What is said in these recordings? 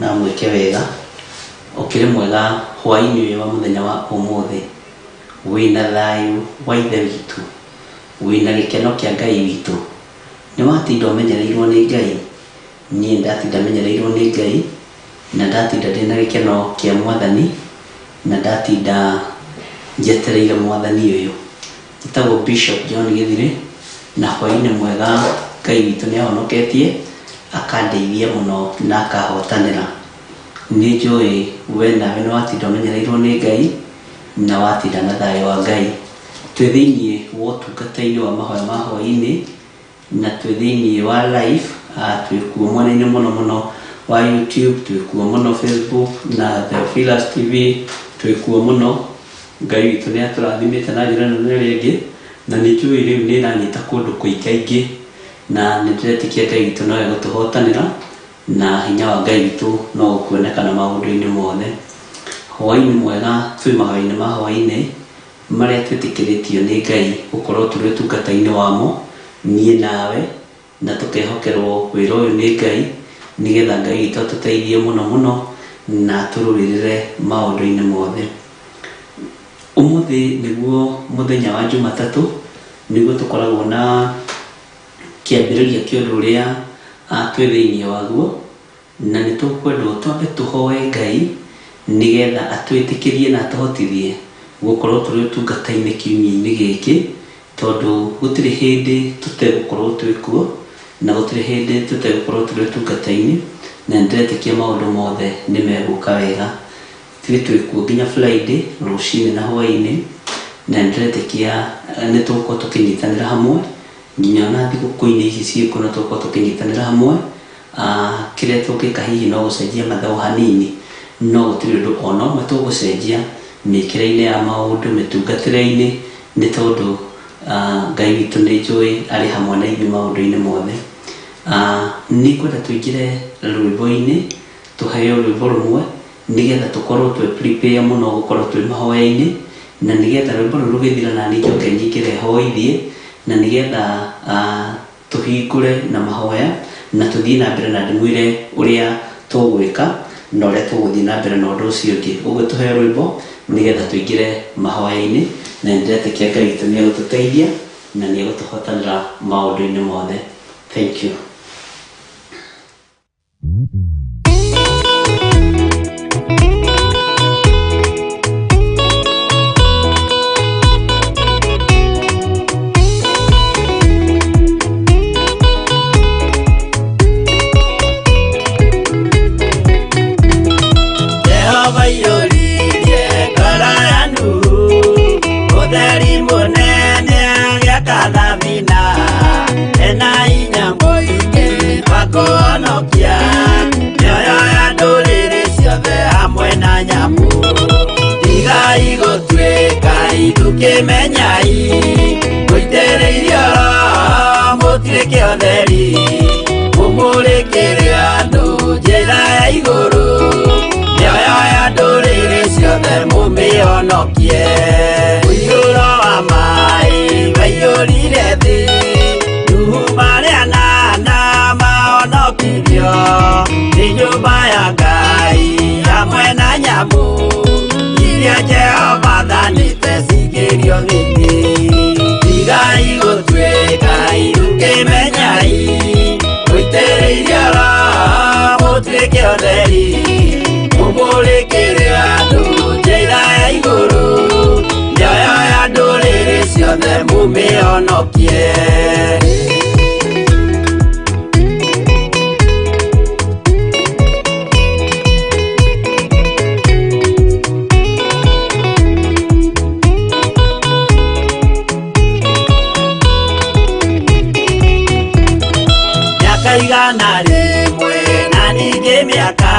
na mwĩke wega. Ũkĩrĩ mwega hwaĩ-inĩ ũyũ wa mũthenya wa ũmũthĩ. Wĩna thayũ wa Ithe witũ. Wĩna gĩkeno kĩa Ngai witũ. Nĩ watinda ũmenyereirwo nĩ Ngai? Niĩ nĩ ndatinda menyereirwo nĩ Ngai, na ndatinda ndĩna gĩkeno kĩa Mwathani, na ndatinda njetereire Mwathani ũyũ. Njĩtagwo Bishop John Gĩthirĩ, na hwaĩ-inĩ mwega Ngai witũ nĩ ahonoketie, akandeithia mũno na akahotanĩra. Nĩ njũĩ we nawe nĩ watinda ũmenyereirwo nĩ Ngai, na watinda na thayũ wa Ngai. Twĩ thĩiniĩ wa ũtungata-inĩ wa mahoya ma hwaĩ-inĩ, na twĩ thĩiniĩ wa live, twĩ kuo mwena-inĩ mũno mũno wa YouTube, twĩ kuo mũno Facebook na Theophilus TV, twĩ kuo mũno. Ngai witũ nĩ atũrathimĩte na njĩra ĩno na ĩrĩa ĩngĩ, na nĩ njũĩ rĩu nĩ ĩranyita kũndũ kũingaingĩ, na nĩ ndĩretĩkia Ngai witũ no egũtũhotanĩra, na hinya wa Ngai witũ no ũkuonekana maũndũ-inĩ mothe. Hwaĩ-inĩ mwega, twĩ mahoya-inĩ ma hwaĩ-inĩ, marĩa twĩtĩkĩrĩtio nĩ Ngai gũkorwo tũrĩ ũtungata-inĩ wamo, niĩ nawe, na tũkehokerwo wĩra ũyũ nĩ Ngai, nĩgetha Ngai witũ atũteithie mũno mũno na atũrũĩrĩre maũndũ-inĩ mothe. Ũmũthĩ nĩguo mũthenya wa Jumatatũ, nĩguo tũkoragwo na kĩambĩrĩria kĩa ũndũ ũrĩa twĩ thĩinĩ waguo, Na nĩ tũkwendwo twambe tũhoe Ngai nĩgetha atwĩtĩkĩrie na atũhotithie gũkorwo tũrĩ ũtungata-inĩ kiumia-inĩ gĩkĩ, tondũ gũtirĩ hĩndĩ tũtegũkorwo twĩ kuo, na gũtirĩ hĩndĩ tũtegũkorwo tũrĩ ũtungata-inĩ, na nĩ ndĩretĩkia maũndũ mothe nĩ megũka wega. Ithuĩ twĩ kuo nginya Friday, rũcinĩ na hwaĩ-inĩ, na nĩ ndĩretĩkia nĩ tũgũkorwo tũkĩnyitanĩra hamwe, nginya ona thigũkũ-inĩ ici ciĩkuo no tũgũkorwo tũkĩnyitanĩra hamwe. Kĩrĩa tũngĩka hihi no gũcenjia mathaũ hanini, no gũtirĩ ũndũ o na ũmwe tũgũcenjia mĩkĩre-inĩ ya maũndũ, mĩtungatĩre-inĩ, nĩ tondũ Ngai witũ nĩ njũĩ arĩ hamwe na ithuĩ maũndũ-inĩ mothe. Nĩ ngwenda tũingĩre rwĩmbo-inĩ, tũheo rwĩmbo rũmwe, nĩgetha tũkorwo twĩ prepare mũno gũkorwo twĩ mahoya-inĩ, na nĩgetha rwĩmbo rũu rũgĩthira naniĩ njoke nyingĩre hoithie, na nĩgetha tũhingũre na mahoya na tũthiĩ na mbere na ndĩmwĩre ũrĩa tũgwĩka na ũrĩa tũgũthiĩ na mbere na ũndũ ũcio ũngĩ. Ũguo tũhe rwĩmbo nĩgetha tũingĩre mahoya-inĩ na nĩndĩretĩkia Ngai witũ nĩ egũtũteithia na nĩ egũtũhotanĩra maũndũ-inĩ mothe. Thank you. Jehova iyũririe ngoro ya Nuhu, ũtheri mũnene agĩaka thabina, ena hinya mũingĩ wa kũhonokia mĩoyo ya ndũrĩrĩ ciothe hamwe na nyamũ. Tigai gũtuĩka ithukĩmenyai, mũitĩrĩirio Roho mũtuĩke ũtheri, mũmũrĩkĩre andũ njĩra ya igũrũ, mĩoyo ya ndũrĩrĩ ciothe mũmĩhonokie. Mũiyũro wa maĩ waiyũrire thĩ, Nuhu marĩ anana mahonokirio nĩ nyũmba ya Ngai hamwe na nyamũ iria Jehova athanĩte cingĩrio thĩinĩ. Tigai gũtuĩka ithukĩmenyai, mũitĩrĩirio Roho mũtuĩke ũtheri, mũmũrĩkĩre andũ njĩra ya igũrũ, mĩoyo ya ndũrĩrĩ ciothe mũmĩhonokie. Mĩaka 100 na ningĩ mĩaka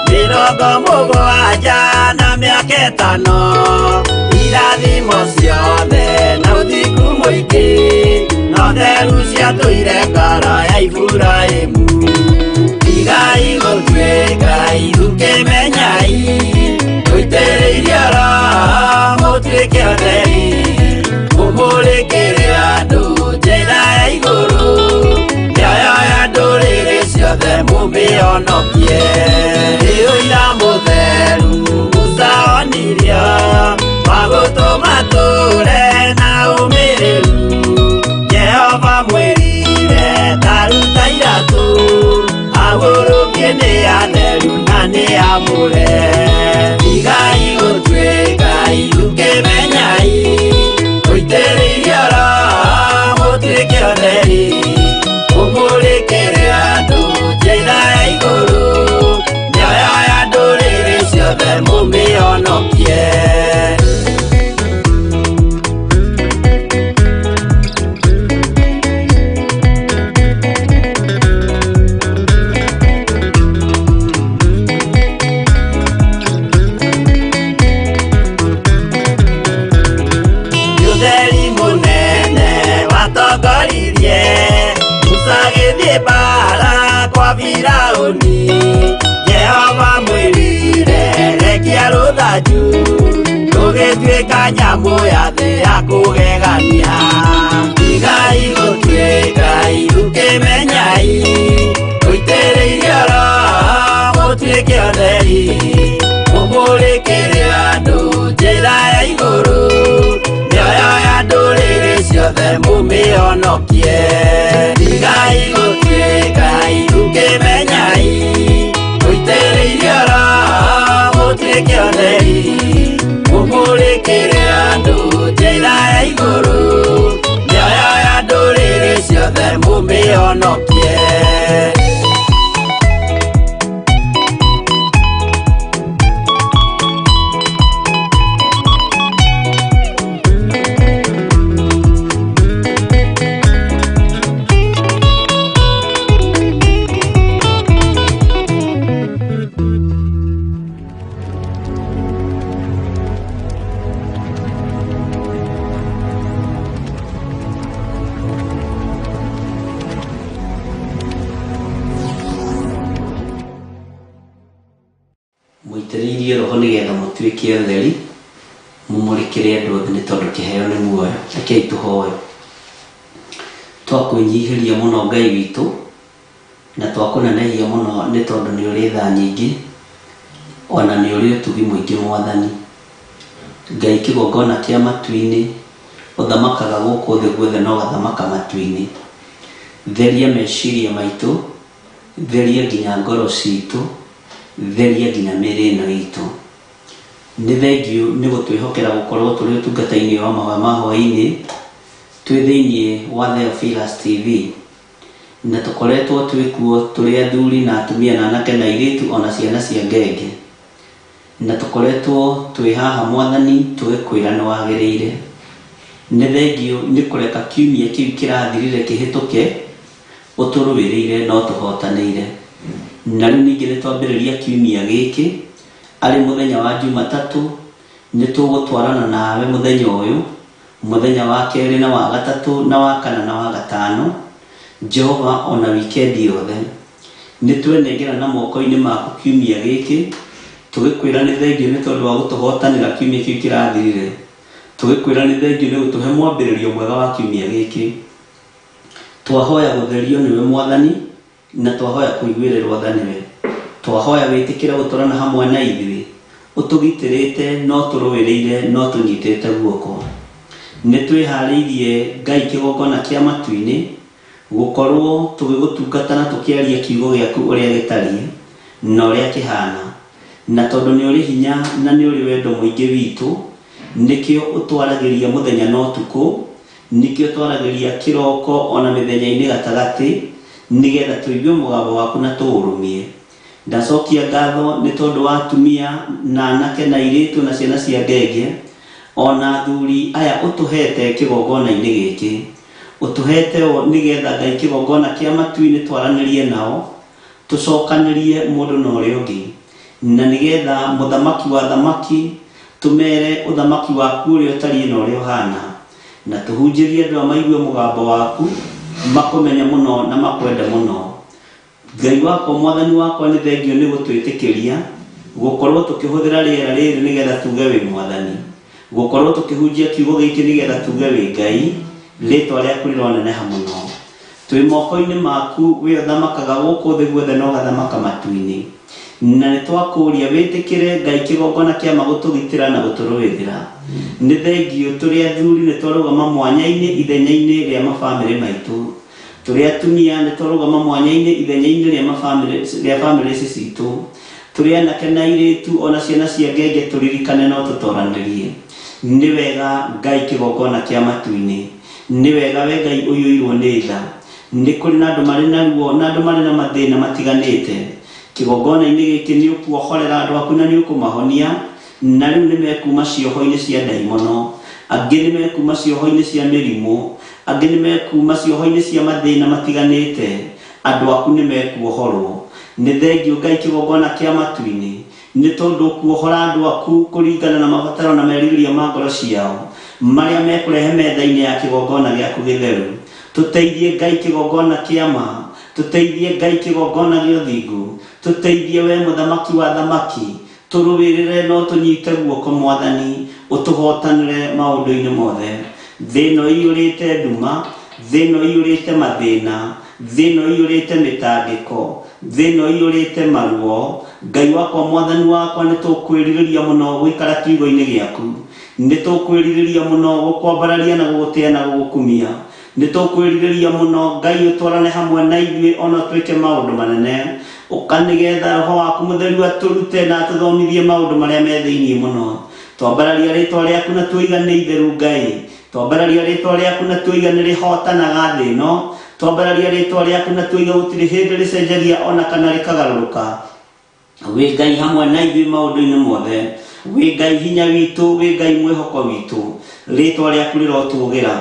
70 na mĩaka 5, irathimo ciothe na ũthingu mũingĩ, no theru ciatũire ngoro ya Iburahĩmu. Tigai gũtuĩka ithukĩmenyai, mũitĩrĩirio Roho mũtuĩke ũtheri, mũmũrĩkĩre andũ njĩra ya igũrũ, mĩoyo ya ndũrĩrĩ ciothe mũmĩhonokie. Nĩ atheru na nĩ amũre. Tigai gũtuĩka ithukĩmenyai, mũitĩrĩirio Roho mũtuĩke ũtheri, mũmũrĩkĩre andũ njĩra ya igũrũ, mĩoyo ya ndũrĩrĩ ciothe mũmĩhonokie. Ũtheri mũnene watongoririe Musa agĩthiĩ mbara kwa Firaũni. Jehova mwĩrire rekia rũthanju rũgĩtuĩka nyamũ ya thĩ ya kũgegania. Tigai gũtuĩka ithukĩmenyai, mũitĩrĩirio Roho mũtuĩke ũtheri, mũmũrĩkĩre andũ njĩra ya igũrũ, mĩoyo ya ndũrĩrĩ ciothe mũmĩhonokie. Tigai gũtuĩka ithukĩmenyai, mũitĩrĩirio Roho mũtuĩke ũtheri, mũmũrĩkĩre andũ njĩra ya igũrũ, mĩoyo ya ndũrĩrĩ ciothe mũmĩhonokie. Mũitĩrĩirie Roho nĩgetha mũtuĩke atheri, mũmũrĩkĩre andũ othe nĩ tondũ kĩheo nĩ muoyo. Rekei tũhoe. Twakwĩnyihĩria mũno Ngai witũ, na twakũnenehia mũno nĩ tondũ nĩ ũrĩ tha nyingĩ, ona nĩ ũrĩ ũtugi mũingĩ Mwathani. Ngai kĩgongona kĩa matu-inĩ, ũthamakaga gũkũ thĩ guothe na ũgathamaka matu-inĩ. Theria meciria maitũ, theria nginya ngoro citũ, theria nginya mĩĩrĩ ĩno itũ. Nĩ thengiũ nĩ gũtwĩhokera gũkorwo tũrĩ ũtungata-inĩ wa mahoya ma hwaĩ-inĩ, twĩ thĩinĩ wa Theophilus TV. Na tũkoretwo twĩ kuo tũrĩ athuri na atumia na anake na airĩtu ona ciana cia ngenge. Na tũkoretwo twĩ haha Mwathani tũgĩkwĩra nĩ wagĩrĩire. Nĩ thengiũ nĩ kũreka kiumia kĩu kĩrathirire kĩhĩtũke, ũtũrũĩrĩire no tũhotanĩire. Na rĩu ningĩ nĩ twambĩrĩria kiumia gĩkĩ, arĩ mũthenya wa Jumatatũ, nĩ tũgũtwarana nawe mũthenya ũyũ, mũthenya wa kerĩ na wa gatatũ na wa kana na wa gatano, Jehova ona wikendi yothe. Nĩ twenengera na moko-inĩ maku kiumia gĩkĩ, tũgĩkwĩra nĩ thengiũ nĩ tondũ wa gũtũhotanĩra kiumia kĩu kĩrathirire. Tũgĩkwĩra nĩ thengiũ nĩ gũtũhe mwambĩrĩrio mwega wa kiumia gĩkĩ. Twahoya gũtherio nĩwe Mwathani, na twahoya kũiguĩrĩrwo tha nĩwe. Twahoya wĩtĩkĩre gũtũrana hamwe na ithuĩ, ũtũgitĩrĩte no tũrũĩrĩire no tũnyitĩte guoko. Nĩ twĩharĩirie Ngai kĩgongona kĩa matu-inĩ, gũkorwo tũgĩgũtungata na tũkĩaria kiugo gĩaku ũrĩa gĩtariĩ na ũrĩa kĩhana. Na tondũ nĩ ũrĩ hinya na nĩ ũrĩ wendo mũingĩ witũ, nĩkĩo ũtwaragĩria mũthenya na ũtukũ, nĩkĩo twaragĩria kĩroko ona mĩthenya-inĩ gatagatĩ, nĩgetha tũigue mũgambo waku na tũũrũmie. Ndacokia ngatho nĩ tondũ wa atumia na anake na airĩtu na ciana cia ngenge, ona athuri aya ũtũhete kĩgongona-inĩ gĩkĩ. Ũtũhete o nĩgetha Ngai kĩgongona kĩa matu-inĩ twaranĩrie nao, tũcokanĩrie mũndũ na ũrĩa ũngĩ. Na nĩgetha mũthamaki wa athamaki tũmere ũthamaki waku ũrĩa ũtariĩ na ũrĩa ũhana. Na tũhunjĩrie andũ aya maigue mũgambo waku, makũmenye mũno na makwende mũno. Ngai wakwa Mwathani wakwa nĩ thengiũ nĩ gũtwĩtĩkĩria gũkorwo tũkĩhũthĩra rĩera rĩrĩ nĩgetha tuge wĩ Mwathani. Gũkorwo tũkĩhunjia kiugo gĩkĩ nĩgetha tuge wĩ Ngai, rĩtwa rĩaku rĩroneneha mũno. Twĩ moko-inĩ maku wĩ ũthamakaga gũkũ thĩ guothe na ũgathamaka matu-inĩ. Na nĩ twakũria wĩtĩkĩre Ngai kĩgongona kĩa ma gũtũgitĩra na gũtũrũĩrĩra. Nĩ thengiũ tũrĩ athuri nĩ twarũgama mwanya-inĩ ithenya-inĩ rĩa mabamĩrĩ maitũ. Tũrĩ atumia nĩ twarũgama mwanya-inĩ ithenya-inĩ rĩa mabamĩrĩ rĩa bamĩrĩ ici citũ. Tũrĩ anake na airĩtu ona ciana cia ngenge tũririkane no tũtoranĩrie. Nĩ wega Ngai kĩgongona kĩa matu-inĩ. Nĩ wega we Ngai ũiyũirwo nĩ tha. Nĩ kũrĩ na andũ marĩ na ruo na andũ marĩ na mathĩna matiganĩte. Kĩgongona-inĩ gĩkĩ nĩ ũkuohorera andũ aku na nĩ ũkũmahonia, na rĩu nĩ mekuma cioho-inĩ cia ndaimono. Angĩ nĩ mekuma cioho-inĩ cia mĩrimũ. Angĩ nĩ mekuma cioho-inĩ cia mathĩna matiganĩte. Andũ aku nĩ mekuohorwo. Nĩ thengiũ Ngai kĩgongona kĩa matu-inĩ, nĩ tondũ ũkuohora andũ aku kũringana na mabataro na merirĩria ma ngoro ciao, marĩa mekũrehe metha-inĩ ya kĩgongona gĩaku gĩtheru. Tũteithie Ngai kĩgongona kĩa ma. Tũteithie Ngai kĩgongona gĩa ũthingu. Tũteithie wee mũthamaki wa athamaki. Tũrũĩrĩre na ũtũnyite guoko Mwathani, ũtũhotanĩre maũndũ-inĩ mothe. Thĩ ĩno ĩiyũrĩte nduma, thĩ ĩno ĩiyũrĩte mathĩna, thĩ ĩno ĩiyũrĩte mĩtangĩko, thĩ ĩno ĩiyũrĩte maruo. Ngai wakwa Mwathani wakwa nĩ tũkwĩrirĩria mũno gũikara kiugo-inĩ gĩaku. Nĩ tũkwĩrirĩria mũno gũkwambararia na gũgũtĩa na gũgũkumia. Nĩ tũkwĩrirĩria mũno Ngai ũtwarane hamwe na ithuĩ ona ũtwĩke maũndũ manene. Ũka nĩgetha Roho waku Mũtheru atũrute na atũthomithie maũndũ marĩa me thĩinĩ mũno. Twambararia rĩtwa rĩaku na tuoiga nĩ itheru Ngai. Twambararia rĩtwa rĩaku na tuoiga nĩ rĩhotanaga thĩ ĩno. Twambararia rĩtwa rĩaku na tuoiga gũtirĩ hĩndĩ rĩcenjagia ona kana rĩkagarũrũka. Wĩ Ngai hamwe na ithuĩ maũndũ-inĩ mothe. Wĩ Ngai hinya witũ, wĩ Ngai mwĩhoko witũ. Rĩtwa rĩaku rĩrotũgĩra.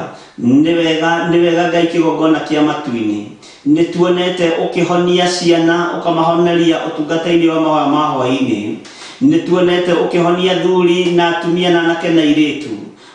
Nĩ wega, nĩ wega Ngai kĩgongona kĩa matu-inĩ. Nĩ tuonete ũkĩhonia ciana, ũkamahoneria ũtungata-inĩ wa mahoya ma hwaĩ-inĩ. Nĩ tuonete ũkĩhonia athuri na atumia na anake na airĩtu.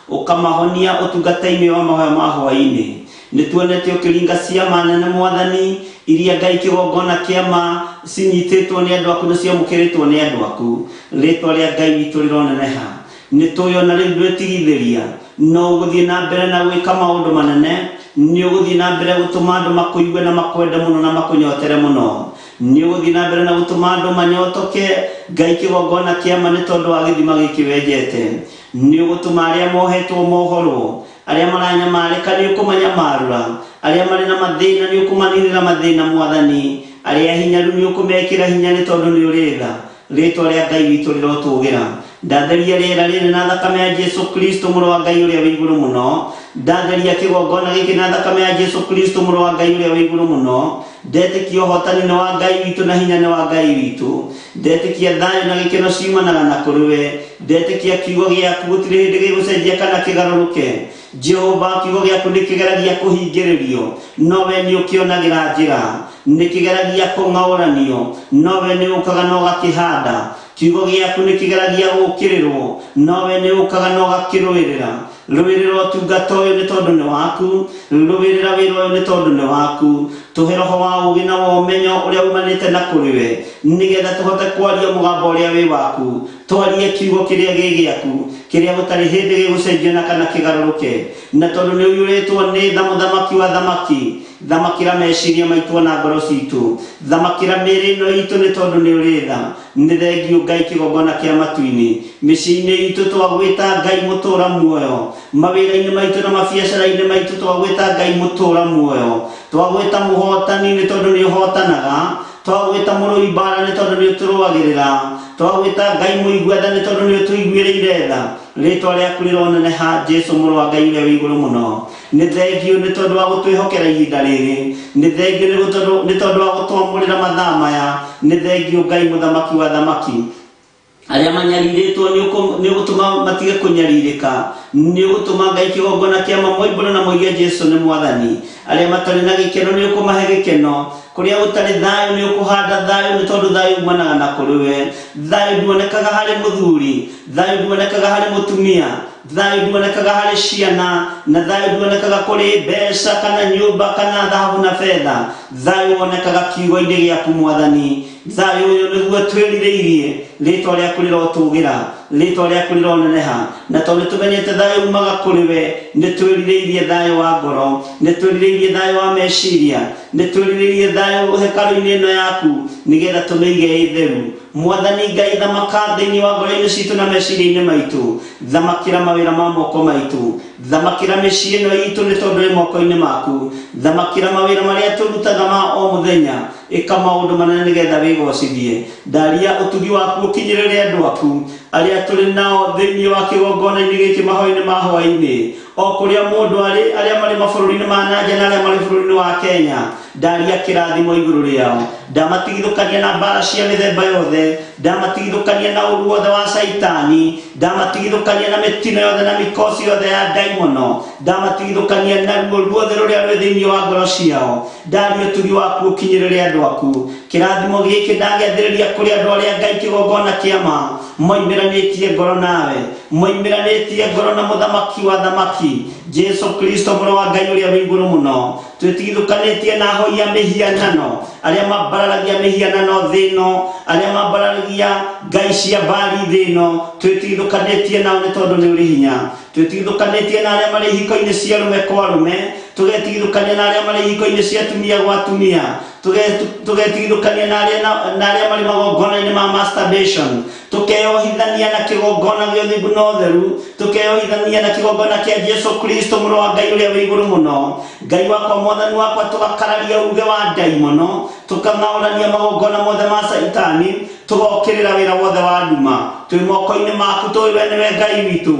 Ũkamahonia ũtungata-inĩ wa mahoya ma hwaĩ-inĩ. Nĩ tuonete ũkĩringa ciama nene Mwathani, iria Ngai kĩgongona kĩa ma cinyitĩtwo nĩ andũ aku na ciamũkĩrĩtwo nĩ andũ aku. Rĩtwa rĩa Ngai witũ rĩroneneha. Nĩ tũĩ ona rĩu ndwĩtigithĩria, no ũgũthiĩ na mbere na gwĩka maũndũ manene. Nĩ ũgũthiĩ na mbere gũtũma andũ makũigue na makwende mũno na makũnyotere mũno. Nĩ ũgũthiĩ na mbere na gũtũma andũ manyotoke Ngai kĩgongona kĩa ma nĩ tondũ wa gĩthima gĩkĩ wenjete. Nĩ ũgũtũma arĩa mohetwo mohorwo, arĩa maranyamarĩka nĩ ũkũmanyamarũra, arĩa marĩ na mathĩna nĩ ũkũmaninĩra mathĩna Mwathani, arĩa ahinyaru nĩ ũkũmekĩra hinya nĩ tondũ nĩ ũrĩ tha. Rĩtwa rĩa Ngai witũ rĩrotũgĩra. Ndatheria rĩera rĩrĩ na thakame ya Jesu Kristo mũrũ wa Ngai ũrĩa wĩ igũrũ mũno. Ndatheria kĩgongona gĩkĩ na thakame ya Jesu Kristo mũrũ wa Ngai ũrĩa wĩ igũrũ mũno. Ndetĩkia ũhotani nĩ wa Ngai witũ na hinya nĩ wa Ngai witũ. Ndetĩkia thayũ na gĩkeno ciumanaga na kũrĩ we. Ndetĩkia kiugo gĩaku gũtirĩ hĩndĩ gĩgũcenjia kana kĩgarũrũke. Jehova, kiugo gĩaku nĩ kĩgeragia kũhingĩrĩrio, no we nĩ ũkĩonagĩra njĩra. Nĩ kĩgeragia kũng'aũranio, no we nĩ ũkaga na ũgakĩhanda. Kiugo gĩaku nĩ kĩgeragia gũũkĩrĩrwo, no we nĩ ũkaga na ũgakĩrũĩrĩra. Rũĩrĩra ũtungata ũyũ nĩ tondũ nĩ waku, rũĩrĩra wĩra ũyũ nĩ tondũ nĩ waku. Tũhe roho wa ũũgĩ na wa ũmenyo ũrĩa umanĩte na kũrĩ we, nĩgetha tũhote kwaria mũgambo ũrĩa wĩ waku, twarie kiugo kĩrĩa gĩ gĩaku, kĩrĩa gũtarĩ hĩndĩ gĩgũcenjio na kana kĩgarũrũke. Na tondũ nĩ ũiyũrĩtwo nĩ tha mũthamaki wa athamaki, thamakĩra meciria maitũ ona ngoro citũ, thamakĩra mĩĩrĩ ĩno itũ nĩ tondũ nĩ ũrĩ tha. Nĩ thengiũ Ngai kĩgongona kĩa matu-inĩ. Mĩciĩ-inĩ itũ twagwĩta Ngai mũtũra muoyo. Mawĩra-inĩ maitũ na mabiacara-inĩ maitũ twagwĩta Ngai mũtũra muoyo. Twagwĩta mũhotani nĩ tondũ nĩ ũhotanaga. Twagwĩta mũrũi mbara nĩ tondũ nĩ ũtũrũagĩrĩra. Twagwĩta Ngai mũigua tha nĩ tondũ nĩ ũtũiguĩrĩire tha. Rĩtwa rĩaku rĩroneneha Jesu mũrũ wa Ngai ũrĩa wĩ igũrũ mũno. Nĩ thengiũ nĩ tondũ wa gũtwĩhokera ihinda rĩrĩ. Nĩ thengiũ nĩ tondũ wa gũtwamũrĩra mathaa maya. Nĩ thengiũ Ngai mũthamaki wa athamaki. Arĩa manyarirĩtwo nĩ ũgũtũma matige kũnyarirĩka. Nĩ ũgũtũma Ngai kĩgongona kĩa ma moimbũre na moige Jesu nĩ Mwathani. Arĩa matarĩ na gĩkeno nĩ ũkũmahe gĩkeno. Kũrĩa gũtarĩ thayũ nĩ ũkũhanda thayũ nĩ tondũ thayũ umanaga na kũrĩ we. Thayũ nduonekaga harĩ mũthuri. Thayũ nduonekaga harĩ mũtumia. Thayũ nduonekaga harĩ ciana, na thayũ nduonekaga kũrĩ mbeca kana nyũmba kana thahabu na betha. Thayũ wonekaga kiugo-inĩ gĩaku Mwathani. Thayũ ũyũ nĩguo twĩrirĩirie. Rĩtwa rĩaku rĩrotũgĩra, rĩtwa rĩaku rĩroneneha. Na tondũ nĩtũmenyete thayũ umaga kũrĩ we, nĩtwĩrirĩirie thayũ wa ngoro, nĩtwĩrirĩirie thayũ wa meciria, nĩtwĩrirĩirie thayũ hekarũ-inĩ ĩno yaku, nĩgetha tũmĩige ĩ theru. Mwathani Ngai, thamaka thĩinĩ wa ngoro-inĩ citũ na meciria-inĩ maitũ. Thamakĩra mawĩra ma moko maitũ. Thamakĩra mĩciĩ ĩno itũ nĩ tondũ ĩ moko-inĩ maku. Thamakĩra mawĩra marĩa tũrutaga ma o mũthenya. Ĩka maũndũ manene nĩgetha wĩgocithie. Ndaria ũtugi waku ũkinyĩrĩre andũ aku arĩa tũrĩ nao thĩinĩ wa kĩgongona-inĩ gĩkĩ mahoya-inĩ ma hwaĩ-inĩ. O kũrĩa mũndũ arĩ, arĩa marĩ mabũrũri-inĩ ma na nja na arĩa marĩ bũrũri-inĩ wa Kenya, ndaria kĩrathimo igũrũ rĩao. Ndamatigithũkania na mbara cia mĩthemba yothe, ndamatigithũkania na ũru wothe wa Caitani, ndamatigithũkania na mĩtino yothe na mĩkosi yothe ya ndaimono, ndamatigithũkania na ruo ruothe rũrĩa rwĩ thĩinĩ wa ngoro ciao. Ndaria ũtugi waku ũkinyĩrĩre andũ aku. Kĩrathimo gĩkĩ ndagĩathĩrĩria kũrĩ andũ arĩa Ngai kĩgongona kĩa ma moimĩranĩtie ngoro nawe, moimĩranĩtie ngoro na mũthamaki wa thamaki, Jesu Kristo mũrũ wa Ngai ũrĩa wĩ igũrũ mũno. Twĩtigithũkanĩtie na ahoi a mĩhianano, arĩa mambararagia mĩhianano thĩ ĩno, arĩa mambararagia ngai cia Baali thĩ ĩno, twĩtigithũkanĩtie nao nĩ tondũ nĩ ũrĩ hinya. Twĩtigithũkanĩtie na arĩa marĩ ihiko-inĩ cia arũme kwa arũme, tũgetigithũkania na arĩa marĩ ihiko-inĩ cia atumia gwa atumia, tũgetigithũkania na arĩa na arĩa marĩ magongona-inĩ ma masturbation, tukeyohithania na kĩgongona gĩa ũthingu na ũtheru, tukeyohithania na kĩgongona kĩa Jesu Kristo mũrũ wa Ngai ũrĩa wĩ igũrũ mũno. Ngai wakwa, mwathani wakwa, tũgakararia uge wa ndaimono, tũkang'aũrania magongona mothe ma Caitani, tũgokĩrĩra wĩra wothe wa nduma. Twĩ moko-inĩ maku, tũĩ we nĩwe Ngai witũ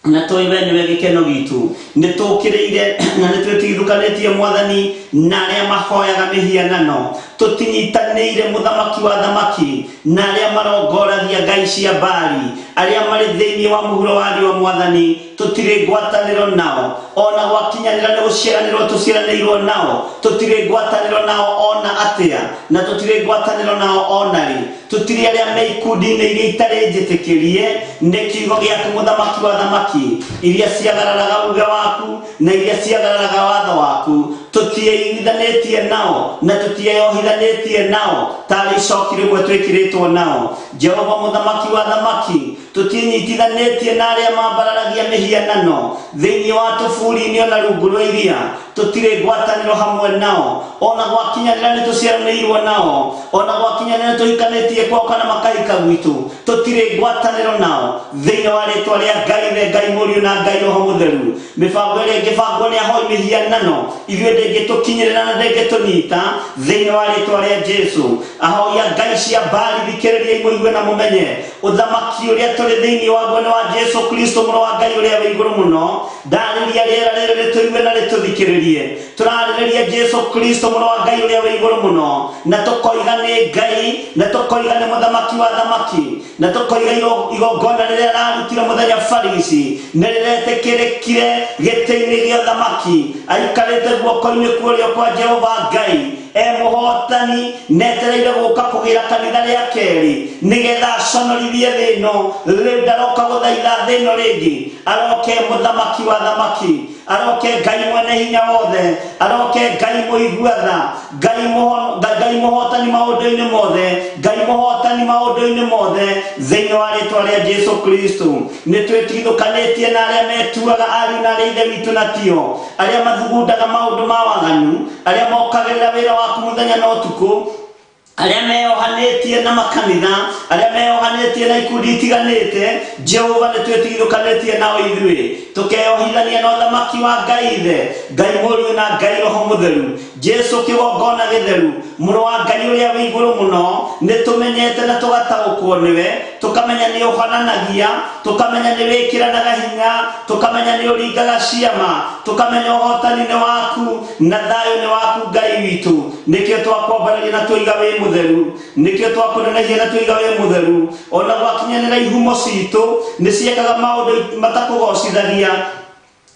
na tũĩ we nĩwe gĩkeno gitũ. Nĩ tũkĩrĩire na nĩ twĩtigithũkanĩtie mwathani na arĩa mahoyaga mĩhianano, tũtinyitanĩire mũthamaki wa thamaki na arĩa marongoragia ngai cia Baali, arĩa marĩ thĩinĩ wa mũhuro wa riũa mwathani, tũtirĩ ngwatanĩro nao. Ona gwakinyanĩra nĩ gũciaranĩrwo tũciaranĩirwo nao, tũtirĩ ngwatanĩro nao ona atĩa, na tũtirĩ ngwatanĩro nao ona rĩ. Tũtirĩ arĩa me ikundi-inĩ iria itarĩ njĩtĩkĩrie nĩ kiugo gĩaku mũthamaki wa thamaki, iria ciagararaga uge waku na iria ciagararaga watho waku. Tũtiĩiguithanĩtie nao na tũtieyohithanĩtie nao tarĩ icoki rĩmwe twĩkĩrĩtwo nao. Jehova mũthamaki wa thamaki, tũtiĩnyitithanĩtie na arĩa mambararagia mĩhianano thĩinĩ wa tũburi-inĩ ona rungu rwa iria, tũtirĩ ngwatanĩro hamwe nao. Ona gwakinyanĩra nĩ tũciaranĩirwo nao, ona gwakinyanĩra nĩ tũhikanĩtie kwao kana makahika gwitũ, tũtirĩ ngwatanĩro nao thĩinĩ wa rĩtwa rĩa Ngai Ithe, Ngai Mũriũ na Ngai Roho Mũtheru. Mĩbango ĩrĩa ĩngĩbangwo nĩ ahoi mĩhianano ithuĩ ndĩngĩtũkinyĩrĩra na ndĩngĩtũnyita thĩinĩ wa rĩtwa rĩa Jesu. Ahoi a ngai cia Baali, thikĩrĩriai mũigue na mũmenye ũthamaki ũrĩa tũrĩ thĩinĩ waguo nĩ wa Jesu Kristo mũrũ wa Ngai ũrĩa wĩ igũrũ mũno. Ndarĩria rĩera rĩrĩ rĩtũigue na rĩtũthikĩrĩrie. Tũrarĩrĩria Jesu Kristo mũrũ wa Ngai ũrĩa wĩ igũrũ mũno, na tũkoiga nĩ Ngai, na tũkoiga nĩ mũthamaki wa thamaki, na tũkoiga igongona rĩrĩa ararutire mũthenya Farisi nĩ rĩretĩkĩrĩkire gĩtĩ-inĩ gĩa ũthamaki, aikarĩte guoko-inĩ kwa ũrĩo kwa Jehova Ngai e mũhotani, netereire gũka kũgĩra kanitha rĩa kerĩ nĩgetha aconorithie thĩ ĩno. Rĩu ndaroka gũthaitha thĩ ĩno rĩngĩ, aroke mũthamaki wa thamaki, aroke Ngai mwene hinya wothe, aroke Ngai mũigua tha, Ngai mũhotani maũndũ-inĩ mothe, Ngai mũhotani maũndũ-inĩ mothe thĩinĩ wa rĩtwa rĩa Jesu Kristo. Nĩ twĩtigithũkanĩtie na arĩa metuaga ariũ na arĩa ithe witũ na tio, arĩa mathugundaga maũndũ ma waganu, arĩa mokagĩrĩra wĩra waku mũthenya na ũtukũ, arĩa meyohanĩtie na makanitha, arĩa meyohanĩtie na ikundi itiganĩte. Jehova, nĩ twĩtigithũkanĩtie nao ithuĩ, tũkeyohithania na ũthamaki wa Ngai Ithe, Ngai Mũriũ na Ngai Roho Mũtheru, Jesu kĩgongona gĩtheru, mũrũ wa Ngai ũrĩa wĩ igũrũ mũno. Nĩ tũmenyete na tũgataũkwo nĩwe, tũkamenya nĩ ũhonanagia, tũkamenya nĩ wĩkĩranaga hinya, tũkamenya nĩ ũringaga ciama, tũkamenya ũhotani nĩ waku na thayũ nĩ waku Ngai witũ. Nĩkĩo twakwambararia na twoiga wĩ mũtheru, nĩkĩo twakũnenehia na twoiga wĩ mũtheru. Ona gwakinyanĩra ihumo citũ nĩ ciekaga maũndũ matakũgocithagia,